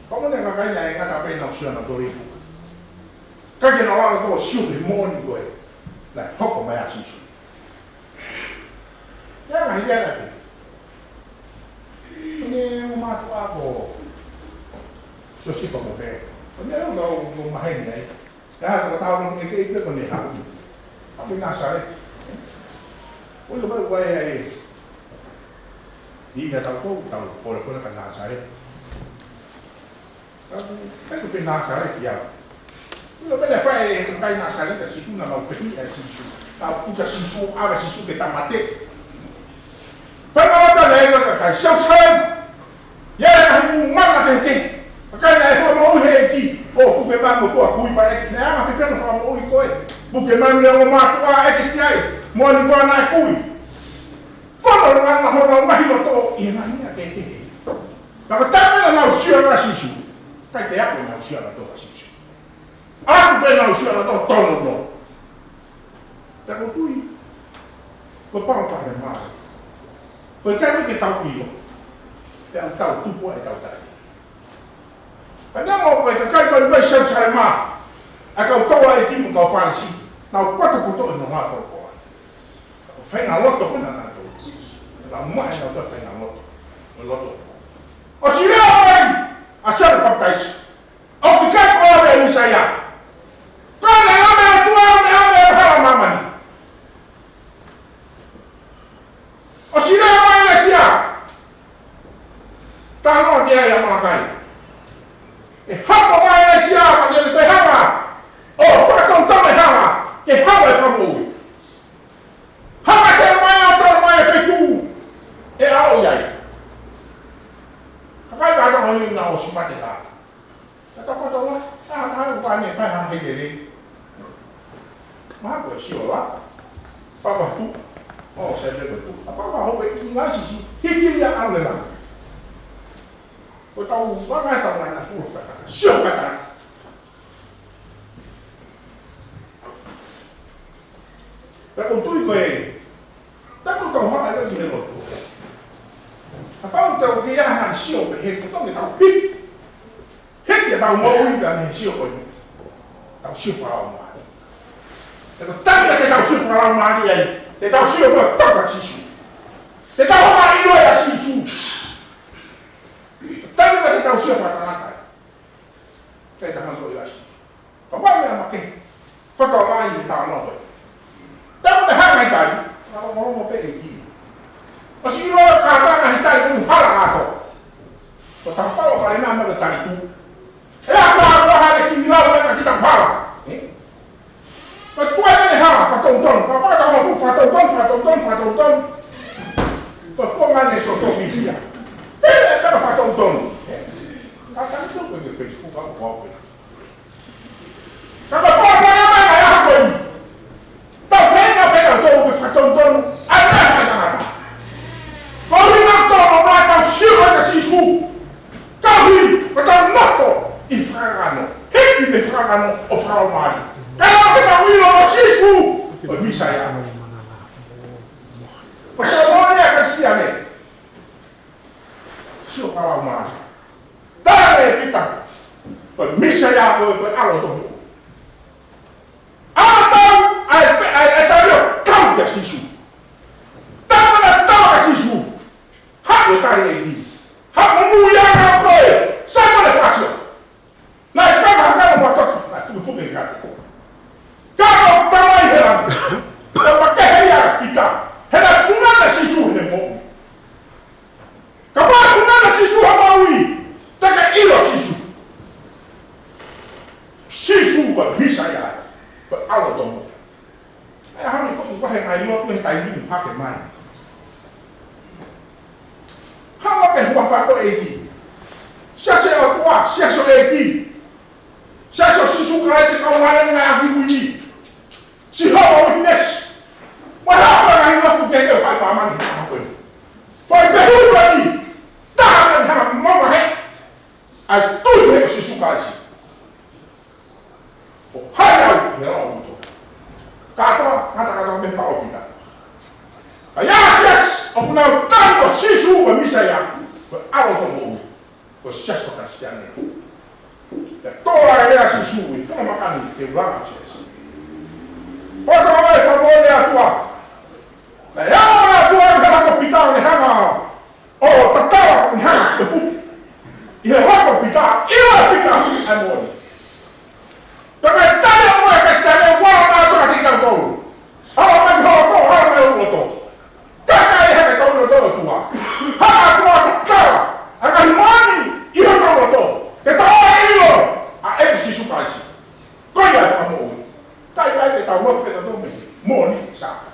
Famo ne kakai naʻe ngata pē ʻenau sio ʻanautolu. Ka ke na wala ko sio ki he moʻoni ko ē. Naʻe hoko mai ʻa Sīsū. Ia ngaahi lea naʻe pehē. Ne u mātuʻa ko Siosifa mo Mele. Ko Mele ʻoku tau ko maheni ai. Ka hā ko tau mo ke ke ipe ko ne haʻu. Haʻu ʻi Nāsaleti. Ko ilo mai ʻoku ʻi ai. Ni na tau tau tau pole pole ka Nāsaleti. Ka ku, ka ku pe Nāsaleti ia. Ilo pele fai e kai Nāsaleti ʻa Sīsū naʻa mau pehi ʻa Sīsū. Naʻa mau puta Sīsū, ʻave Sīsū ke tāmate. Fai ngā ʻata lea ka kai Selūsalema. Ia e ngaahi ʻū mana kehekehe. Ka kai naʻe fakamoʻui he ʻEiki. ʻO puke mai mo toa kui pa ʻEiki. Naʻe anga fefena fakamoʻui koe. Puke mai mo e ongo mātuʻa ʻEiki ki ai. Mo ni koa naʻe kui. Kono ngā ngā honau ngaahi loto ʻi he ngaahi meʻa kehekehe. Ka ko e taimi naʻa nau sio ʻa Sīsū. Kai te ako nau sio ʻanautolu ʻa Sīsū. Aku pē nau sio ʻanautolu tono no. Pea ko tui. Ko pau pau e mālie. Ko e kai ke tau ʻilo. Pea ʻoku tau tupu ai tau tai. Pea nea mau ko e kakai ko e vai Selūsalema. ʻA e kau tau ʻa e ʻEiki mo e kau Fālesi. Nau potopoto ʻenau ngaahi folofola. Faʻahinga loto ko ē naʻa nau tō. Naʻa mo e nau tō faʻahinga loto. Mo e loto. ʻOsi lea mai ʻa Sione Papitaiso. ʻOku ʻikai ko e Mīsaia. Ko e meʻa ʻa e ʻOtua, meʻa ʻa e hala māmani. ʻOsi lea mai ʻa ʻIlaisiā. Talanoa ki ai ʻa Malakai. ʻE hoko mai ʻa ʻIlaisiā, ka te ne toe hanga ʻo fakatonutonu e hala, ke hanga ʻe fakamoʻui. Hanga ʻe Selemaia ʻo tala mai e feituʻu ʻe ʻalu ai. Ka kai ka tau ni na ʻosi mate ka. Ka tau ka tau la, ʻa, ʻa, ʻa, ne fai hanga he lelei. Maha ko e sio la, papa tu, ʻo se lele tu. ʻA papa ho e ki ngā sisi, hiki ia ʻalu e la. Ko tau, wa ngai tau ngai na tu faka. Sio ka ta. Pea ko tui ko e, taku tau hala ʻi he lotu. Kapau tau ke aha sio pē he ko tau ke tau hiki. Hiki tau moʻui ka ne sio ko e. Tau sio fakalaumālie. Pea ko tau ke tau sio fakalaumālie ai. Te tau sio ko e toka Sīsū. Te tau hanga ʻilo ʻa Sīsū. Tau ke tau sio fakalaumālie. Ke tau hanga ʻo ʻilo ʻa Sīsū. Ka wai mea make. Fakaʻaongaʻi e talanoa ko ē. Tau te hanga ʻi tai. Ngalongolongo pē ʻEiki. ʻOsi ʻilo ka tau hanga ʻi tai ko e hala ako. Ko tau pau pale na ma tali tu. ʻE a ka ko hale ki lau ka ki tau hala. Ē? Ka tuai ne hala fakatonutonu. Ka paka tau mafu fakatonutonu, fakatonutonu, fakatonutonu. Ka ko mane so to mi hia. Ē, ē, ka fakatonutonu. Ē? Ka tali tu ko e Facebook ka ko Facebook. Ka ko e meʻa mai ʻa e ako ni. Tau feinga pē kitautolu ke fakatonutonu ʻa e meʻa ʻa e tangata. Ko e ʻuhinga tonu mai tau sio ʻa Sīsū. Ka hui, ko tau nofo ʻi he fakakakano. Hiki mei he fakakakano ʻo fakalaumālie. Ka ʻoku tau ʻilo ʻa Sīsū ko e Mīsaia. Ko tau mole ʻa Kalisitiane. Sio fakalaumālie. Tala ʻe Pita, ko e Mīsaia ko e, ko e ʻAlo ʻo e Tohi. Ka makehe ia ʻa Pita, he naʻe puna ʻa Sīsū he moʻui. Kapau ʻe puna ʻa Sīsū he moʻui, te ke ʻilo Sīsū. Sīsū ko e Mīsaia, ko e ʻAlo ʻo e Tama. ʻE hanga ʻo foʻi vahe ngaahi lotu he taimi ni hake mai. Hanga ke huafa ko e ʻEiki. Siasi ʻo e ʻOtua, siasi ʻo e ʻEiki. Siasi ʻo Sīsū Kalaisi, kau ngāue ngaahi ʻapi mui ni. Sihova Witness. Mo e hā fua ngaahi lotu kehe ʻoku ʻi māmani he ʻaho ko eni. Fai pē ʻuha ni. Taha ni hanga mo mahe. ʻA e tui he ʻo Sīsū Kalaisi. ʻO hai au ʻi he lao ʻo e ʻOtua. Kātoa, ngata kātoa mei he palōfita. Ka ʻi ai ha siasi ʻoku nau tali ko Sīsū ko e Mīsaia, ko e ʻAlo ʻo e Tama, ko e siasi ʻo e Kalisitiane. Pea toʻo ʻa e lea ʻa Sīsū ʻi he fakamaka ni ke ʻuhinga ʻa e siasi. Pea toʻo mai e fakamoʻoni ʻa e ʻOtua. Naʻe ʻalu ʻa e ʻOtua ʻi he hako ʻo Pita ʻo ne hanga ʻo tatala ʻo ne hanga ʻo tupu. ʻI he hako ʻo Pita, ʻilo ʻe Pita ʻa e moʻoni. Pea ko e tali ʻa e moʻoni ʻa e Kalisitiane, ʻoku ʻalu mai ʻa e ʻOtua kiate kitautolu. ʻAlu mai ki ho loto, ʻalu mai ki hoku loto. Kakai hake tau loto ʻOtua. Hanga ʻOtua tatala ʻa e ngaahi moʻoni ʻi hotau loto. Ke tau ʻilo ʻa e ʻEiki ko Sīsū Kalaisi. Ko ia ʻa e fakamoʻui. ʻIkai, ʻikai ke tau lotu pē tautolu mei he moʻoni ʻi he Saame.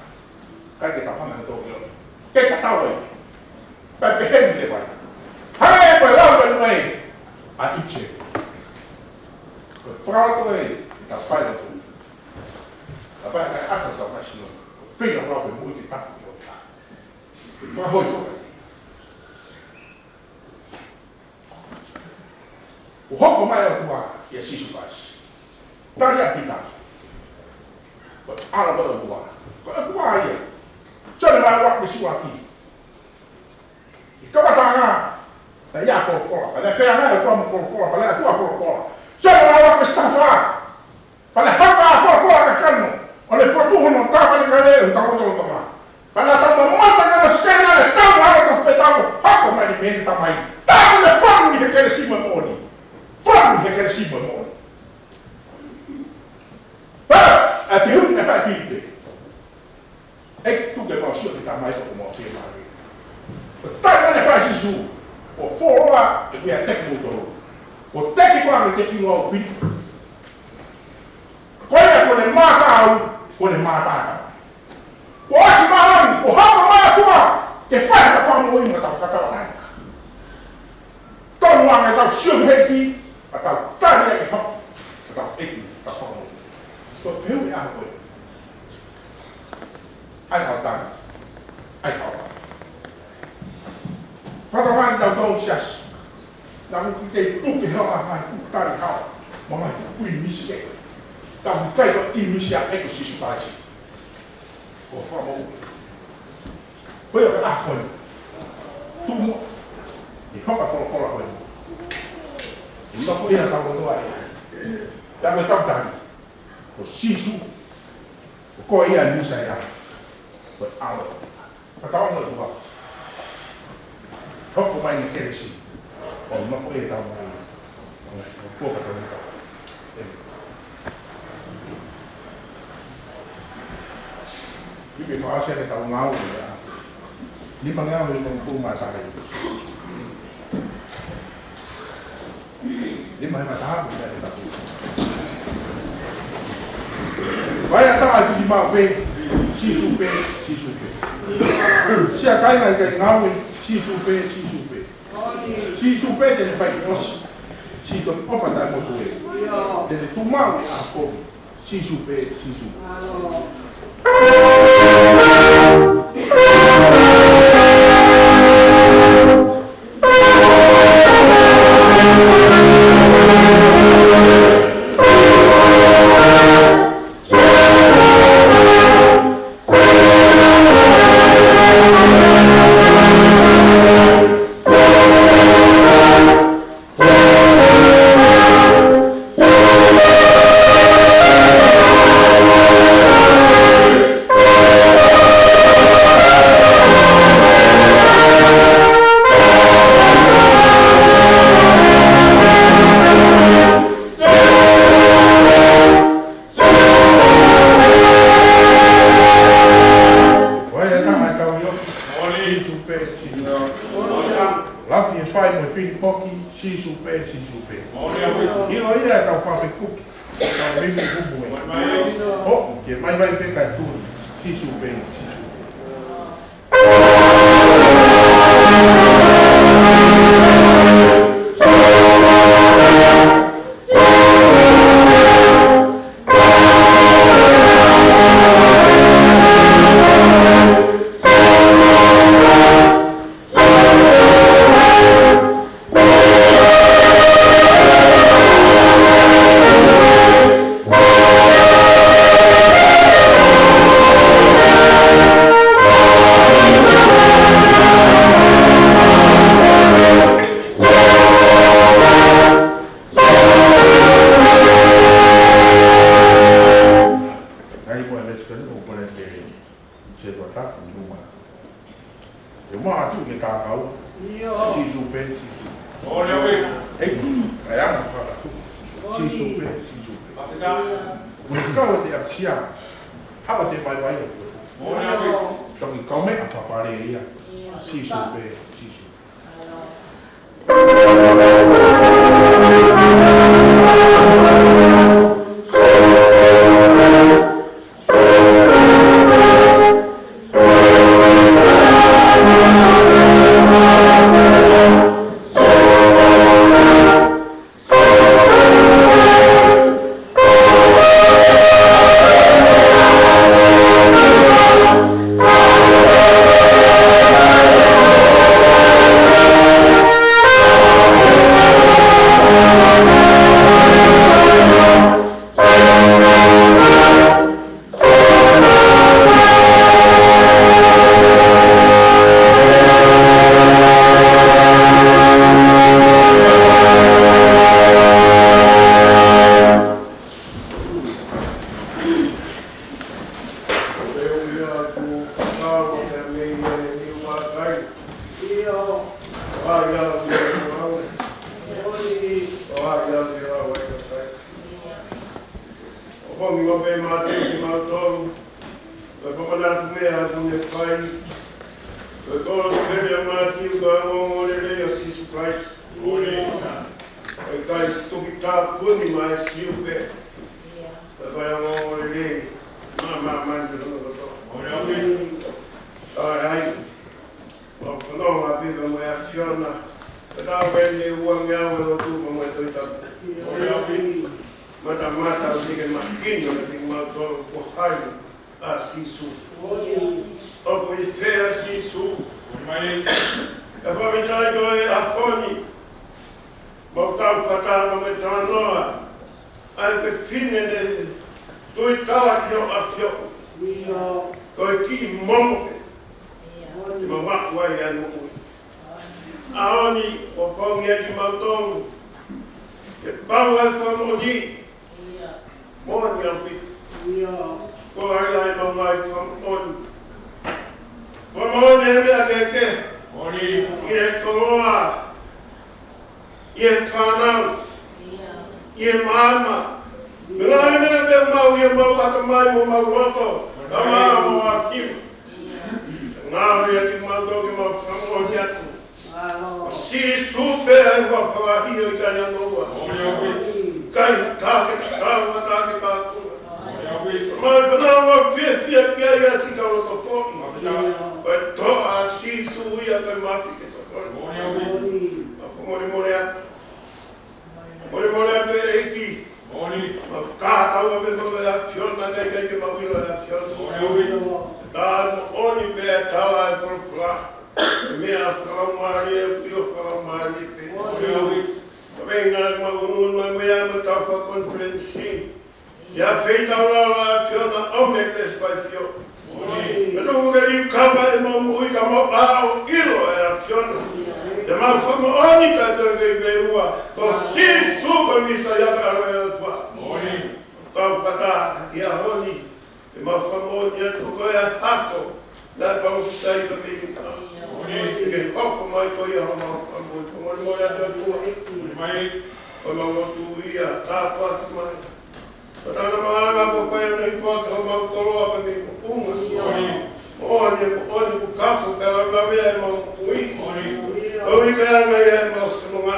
ʻIkai ke tau hanga ʻe tautolu ke ʻilo. Ke tatau ai. Pea pehē ni leva ia. Hangē ko e lau ʻa e ʻEiki. ʻA e ʻEiki. Ko e fakalotu ē, ke tau fai lotu. Ka ʻikai ke ʻata tau mai sino. Feinga lau pē moʻui ke tapu ki ʻOtua. Fakahōifua. ʻO hoko mai ʻa e ʻOtua ʻia Sīsū Kalaisi. Tali ʻa Pita. Ko e ʻAlo ʻo e ʻOtua. Ko e ʻOtua ia. Sione vahe ua veesi ua ki. ʻI he kamataʻanga, naʻe ʻi ai ʻa e Folofola. Pea naʻe feangai ʻa e ʻOtua mo e Folofola. Pea naʻe ʻi ai ʻa e ʻOtua Folofola. Sione vahe ua veesi taha fā. Pea naʻe hanga ʻe he Folofola ʻo kakano, ʻo ne fokotuʻu hono tāpanekale ʻi hotau lotolotonga. Pea naʻa tau mamata ki hono sikaina, naʻa tau ʻalu atu pē ʻo tau hoko mai mei he Tamai. Tau ne fonu ʻi he kelesi mo e moʻoni. Fonu ʻi he kelesi mo e moʻoni. Pea, ʻa e fehuʻi naʻe fai ʻe Filipe. ʻEiki, tuku ke mau sio ki he Tamai, ʻoku mau fiemālie. Ko e tali naʻe fai ʻe Sīsū, ʻoku fuoloa ʻeku ʻiate kimoutolu. ʻOku teʻeki ke teʻeki ke u ʻalu ʻo Filipe. Ko ia kuo ne mamata au, kuo ne mamata ʻa e Tamai. Kuo ʻosi mālō ni, kuo hoko mai ʻa e ʻOtua, ke fai ha fakamoʻui maʻa hotau kātoa. Tonu ange ʻetau sio ki he ʻEiki, ʻa ʻetau tali ʻa e ʻEiki, ʻa ʻetau ʻEiki, ʻetau Fakamoʻui. Ko e fehuʻi ʻa e ʻaho ko ē. ʻAi hao tali. ʻAi hao tali. Fakamoʻoni ʻa e tau tau siasi. Naʻa ku kei puke hao ʻa e ngaahi fuʻu tali hao. Mo e ngaahi fuʻu ʻīmisi ē. Ka ʻoku ʻikai ko e ʻīmisi ʻa e ʻEiki ko Sīsū Kalaisi. Ko e Fakamoʻui. Ko ia ka ʻaho ko eni. Tumu. ʻI he Folofola ko eni. ʻI he Folofola ʻi hotau loto ai. Pea ko ʻetau tali. Ko Sīsū. Ko koe ia ʻa e Mīsaia. Ko e ʻAlo. Ka tau ʻalu atu ā. Hoko mai ʻi he kelesi. ʻO nofo ʻi hotau moʻui. Ko ka tau ʻalu atu ā. ʻĒmeni. Kiʻi fakaʻosi ʻetau ngāue ʻa e ʻaho. Nima ngeau nimangofulu mā taha. Nima ngeau mā taha, ko ia ʻe tapu. Vahe ʻa e taha, Tuʻimāʻopo pē, Sīsū pē, Sīsū pē. Siʻa kāinga ʻikai ngāue, Sīsū pē, Sīsū pē. Sīsū pē te ne fai ʻosi. Sīsū ʻofa taʻemotu ē. Te ne tuʻu maʻu ʻi he ʻaho kovi. Sīsū pē, Sīsū. Ke maimai pē kae tui, Sīsū pē, Sīsū pē. Ngaahi mo e lesi kani ko pole ke se tua tapu numa. E ma atu ke kakau. ʻIo. Sīsū pē, Sīsū. ʻOne ʻoe. ʻEi, ʻai ʻa e fakatu. Sīsū pē, Sīsū pē. Mafika. Mo e kau te apsia. Hapa te mai vai. ʻOne ʻoe. Toki kau me a fafare ia. Sīsū pē, Sīsū. ʻO fakamanatu pē mautolu, ʻo fakamanatu pē ʻa e ʻaho ni ʻoku fai, ʻo e kolosi pē ʻa Mātiu ko e ongoongolelei ʻo Sīsū Kalaisi. ʻOku ʻikai toki tāpuni mai Siu pē. ʻOku fai ongoongolelei, mā, mā, māmani hono kotoa. ʻAi, ʻai. ʻO fanongo ʻa pē ka mo e ʻAfiona. Ka tau pē ne ua ngeau e lotu ka mo e Tohi Tapu. Matamata ʻo teke mahino kiate kimautolu ko hai ʻa Sīsū. ʻOku ʻi fē ʻa Sīsū. Ka pamitai ko e ʻaho ni. Mau tau pata ka mo e talanoa. ʻA e fefine ne tui tala ki hoʻo ʻafio. Ko e kiʻi momo pē. Te mau maʻu ai ʻa e moʻui. ʻAho ni, ʻoku faungia kimautolu. Ke pau ai fakamoʻoni. Moʻoni ʻaupito. Ko e lahi lahi mau ngaahi fakamoʻoni. Fakamoʻoni he meʻa kehekehe. ʻI he koloa. ʻI he fānau. ʻI he maama. Mo e ngaahi meʻa pē ʻoku mau, ʻi he mau ʻatamai mo mau loto. Ka mau mo ʻapi. Ngaahi meʻa kimautolu ke mau fakamoʻoni atu. ʻO Sīsū pē ʻa e ua falahi ʻo ʻikai hano ua. ʻIkai ha taha ke tatau, ha taha ke kātoa. Mai pē naʻa mau fiefia ki ai ʻa e siʻi kau loto foʻi. ʻO e toʻa ʻa Sīsū ia ko e mafi ke tokoni. Mau fakamolemole atu. Molemole atu ʻEiki. Mau kātaki ʻa e meʻa ko e ʻAfiona, ka ʻikai ke mau ʻilo ʻa e ʻAfiona. Ka moʻoni pē ʻa e tala ʻa e folofola. Meʻa fakalaumālie, ʻilo fakalaumālie pē. Ka meinga mau unu mai mo ia mo tau fakakonifelenisi. ʻIa fei tau lau ʻa e ʻAfiona ʻo me Kelesi Paifio. Meʻa tau ke liu kapa ʻemau moʻui ka mau ʻaʻau ʻilo ʻa e ʻAfiona. ʻEmau fakamoʻoni ka te ke veua. Ko Sīsū ko e Mīsaia ka ʻalo ʻa e ʻOtua. Tau pata ʻi he ʻaho ni. ʻEmau fakamoʻoni atu ko e hako. Naʻe palōfisai ka mei muʻa. Ke hoko mai ko ia homau fakamoʻoni. Fakamoʻoni mo ia te ʻOtua. Ko ʻemau lotu ia, tāpuaki mai. Ko tana malanga ko fai ana i pua ka homau koloa ka mei moʻunga. Moʻoni, moʻoni, kuo kapu pea lavea ʻemau moʻui. ʻOi ka anga ia ʻemau fononga.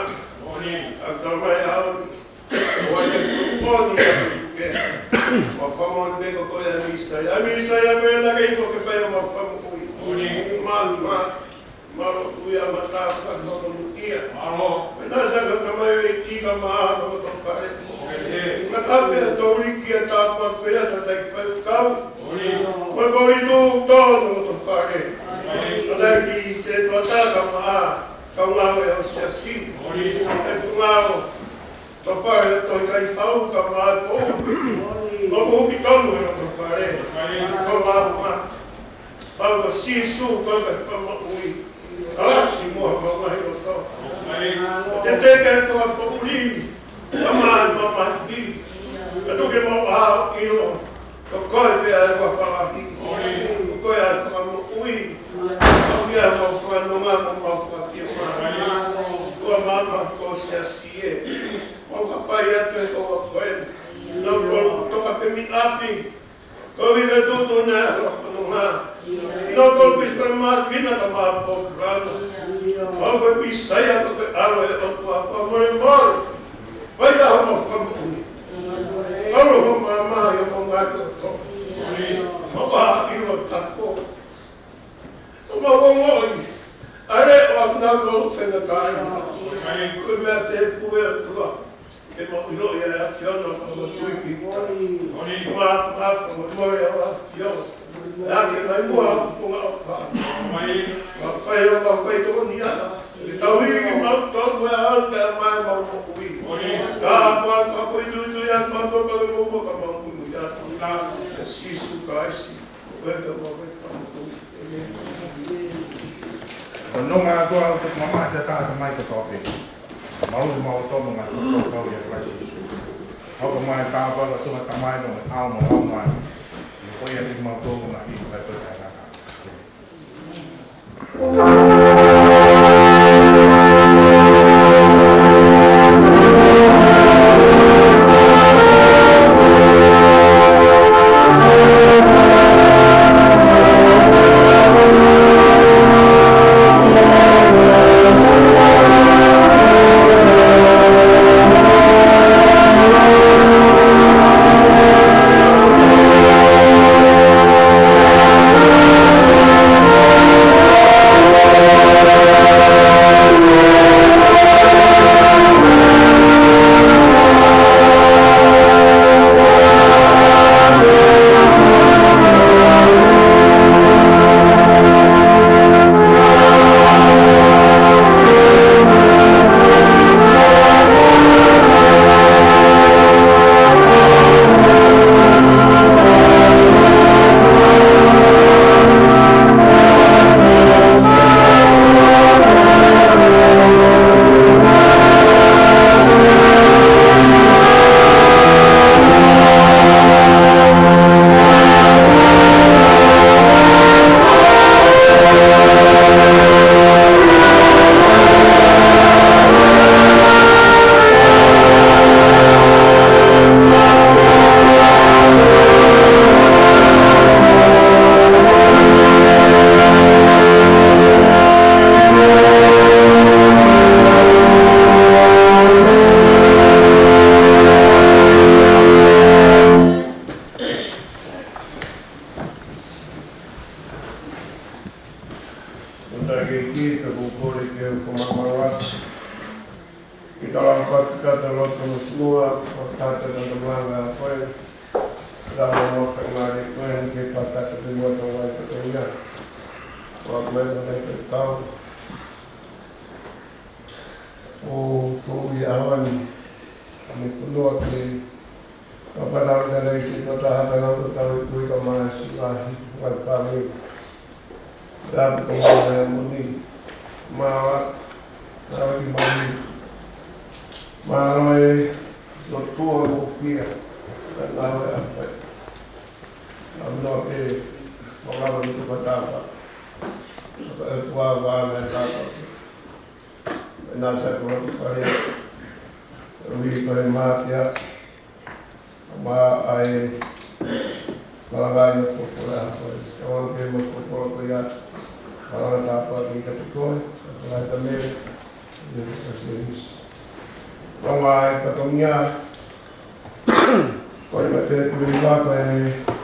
ʻA ka mai ʻaho ni. ʻOi ka moʻoni ka ke. Mau fakamoʻoni pē ko koe ʻa e Mīsaia. ʻA e Mīsaia pē naʻe ʻikai ke ke pehē ʻo mau fakamoʻui. Mālō, mālō. Mālō ʻuhinga ʻa e tāpuaki, mālō ʻuhinga. Mālō. Pea naʻe saka tamai ʻo e tika mā ʻa e loto fale. Mālō. Ka tape a tō liki ʻa e tāpuaki pea ta tai pai kau. Mālō. Mālō ʻuhinga tō loto fale. Mālō. Ka tai ki se tuataka mā. Kau ngāue ʻa e siasi. Mālō. E kau ngāue. Tō pare tō i kai hau ka mā e pō. Mālō. Nō ko ki tonu e loto fale. Mālō. Ko mā mā. Pau ko Sīsū ko e fakamoʻui. Kalasi mo ha mau ngahi loto. Mālō. Te te ke fakapoʻuli. Ka mā e mamahi. Ka tuke mau ʻa ʻilo. Ko koe pē ʻa e fakamoʻui. Ko koe ʻa e fakamoʻui. Ko ia mau fakanonga, ko mau fakafiefiaʻaki. Ko māmā ko siasi ē. Mau ka pai atu e ko koe. Nau tolu toka pē mi ʻapi. Ko ia ka tutu na e fakafanonga. Nau tolu pisi pē mā kina ka mā pōpulana. Mau ko Mīsaia ko e ʻAlo ʻo e ʻOtua fakamolemole. Vai ʻa hoʻo fakamoʻui. Kalo ho māmā ʻi hoʻo ngaahi loto. Hoʻo ʻilo tapu. Hoʻo mau ongoʻi. ʻA e leʻo ʻa kinautolu fenga tai. Ko e meʻa tēpū ʻa e ʻOtua. Ke mau ʻilo ia ʻa e ʻAfiona ko e kui ki. Ko e mā, mā, ko e moe ʻa e ʻAfiona. ʻA ke mai mua ʻa e kuonga ʻofa. Mau fai ʻo mau fai tokoni ʻa. Ke tau hiki mau tonu e ʻalu ke mai mau moʻui. Ka mau ka ko i tutu ia mau tonu ka ke mau moka mau kui ia. Sīsū Kalaisi. Ko e ka mau fai tokoni. ʻĒmeni. Ko e nonga ʻa e ʻOtua ʻoku mamahi ʻa e tangata mai kotoa pē. Mau ʻi mau tonu ngā tō kau ia Kalaisi Sīsū. Hoko mai tāpuaki ʻa e Tamai mo e ʻAlo mo e Laumālie. Ko ia ke mau tonu ngā hiki pai pai ʻa e ngata. Ota ke ki ta kukuri ke u koma mawa. Ki ta lava ki ta loto mo tua, o tata na ta manga koe. Ta mo mo ka ngari koe ni ke patata te mo ta wai ka te ia. Wa koe na te kau. O ko i awan. Ame kunoa ke Papa nau na nei si kota hata nau ko tau i tui ka mā si lahi, wai pāmi. Rapu ko mā e moni. Māua, nau ki moni. Mālō e, no tua mo kia. Ka nau e apai. Am no e, mo ngā mo ni tuka tāpa. Ka e kua wā me tāpa. Nā sa kua tuka rea. Ui ko e mātia. Mā ai, malanga ia ko koe a koe. Ka wau ke mo ko koe ko ia. Malanga tāpuaki ka ko koe. Ka ko koe ta me. Ia ka se nis. Malanga ai ka tongia. Ko e pē pule ua ko e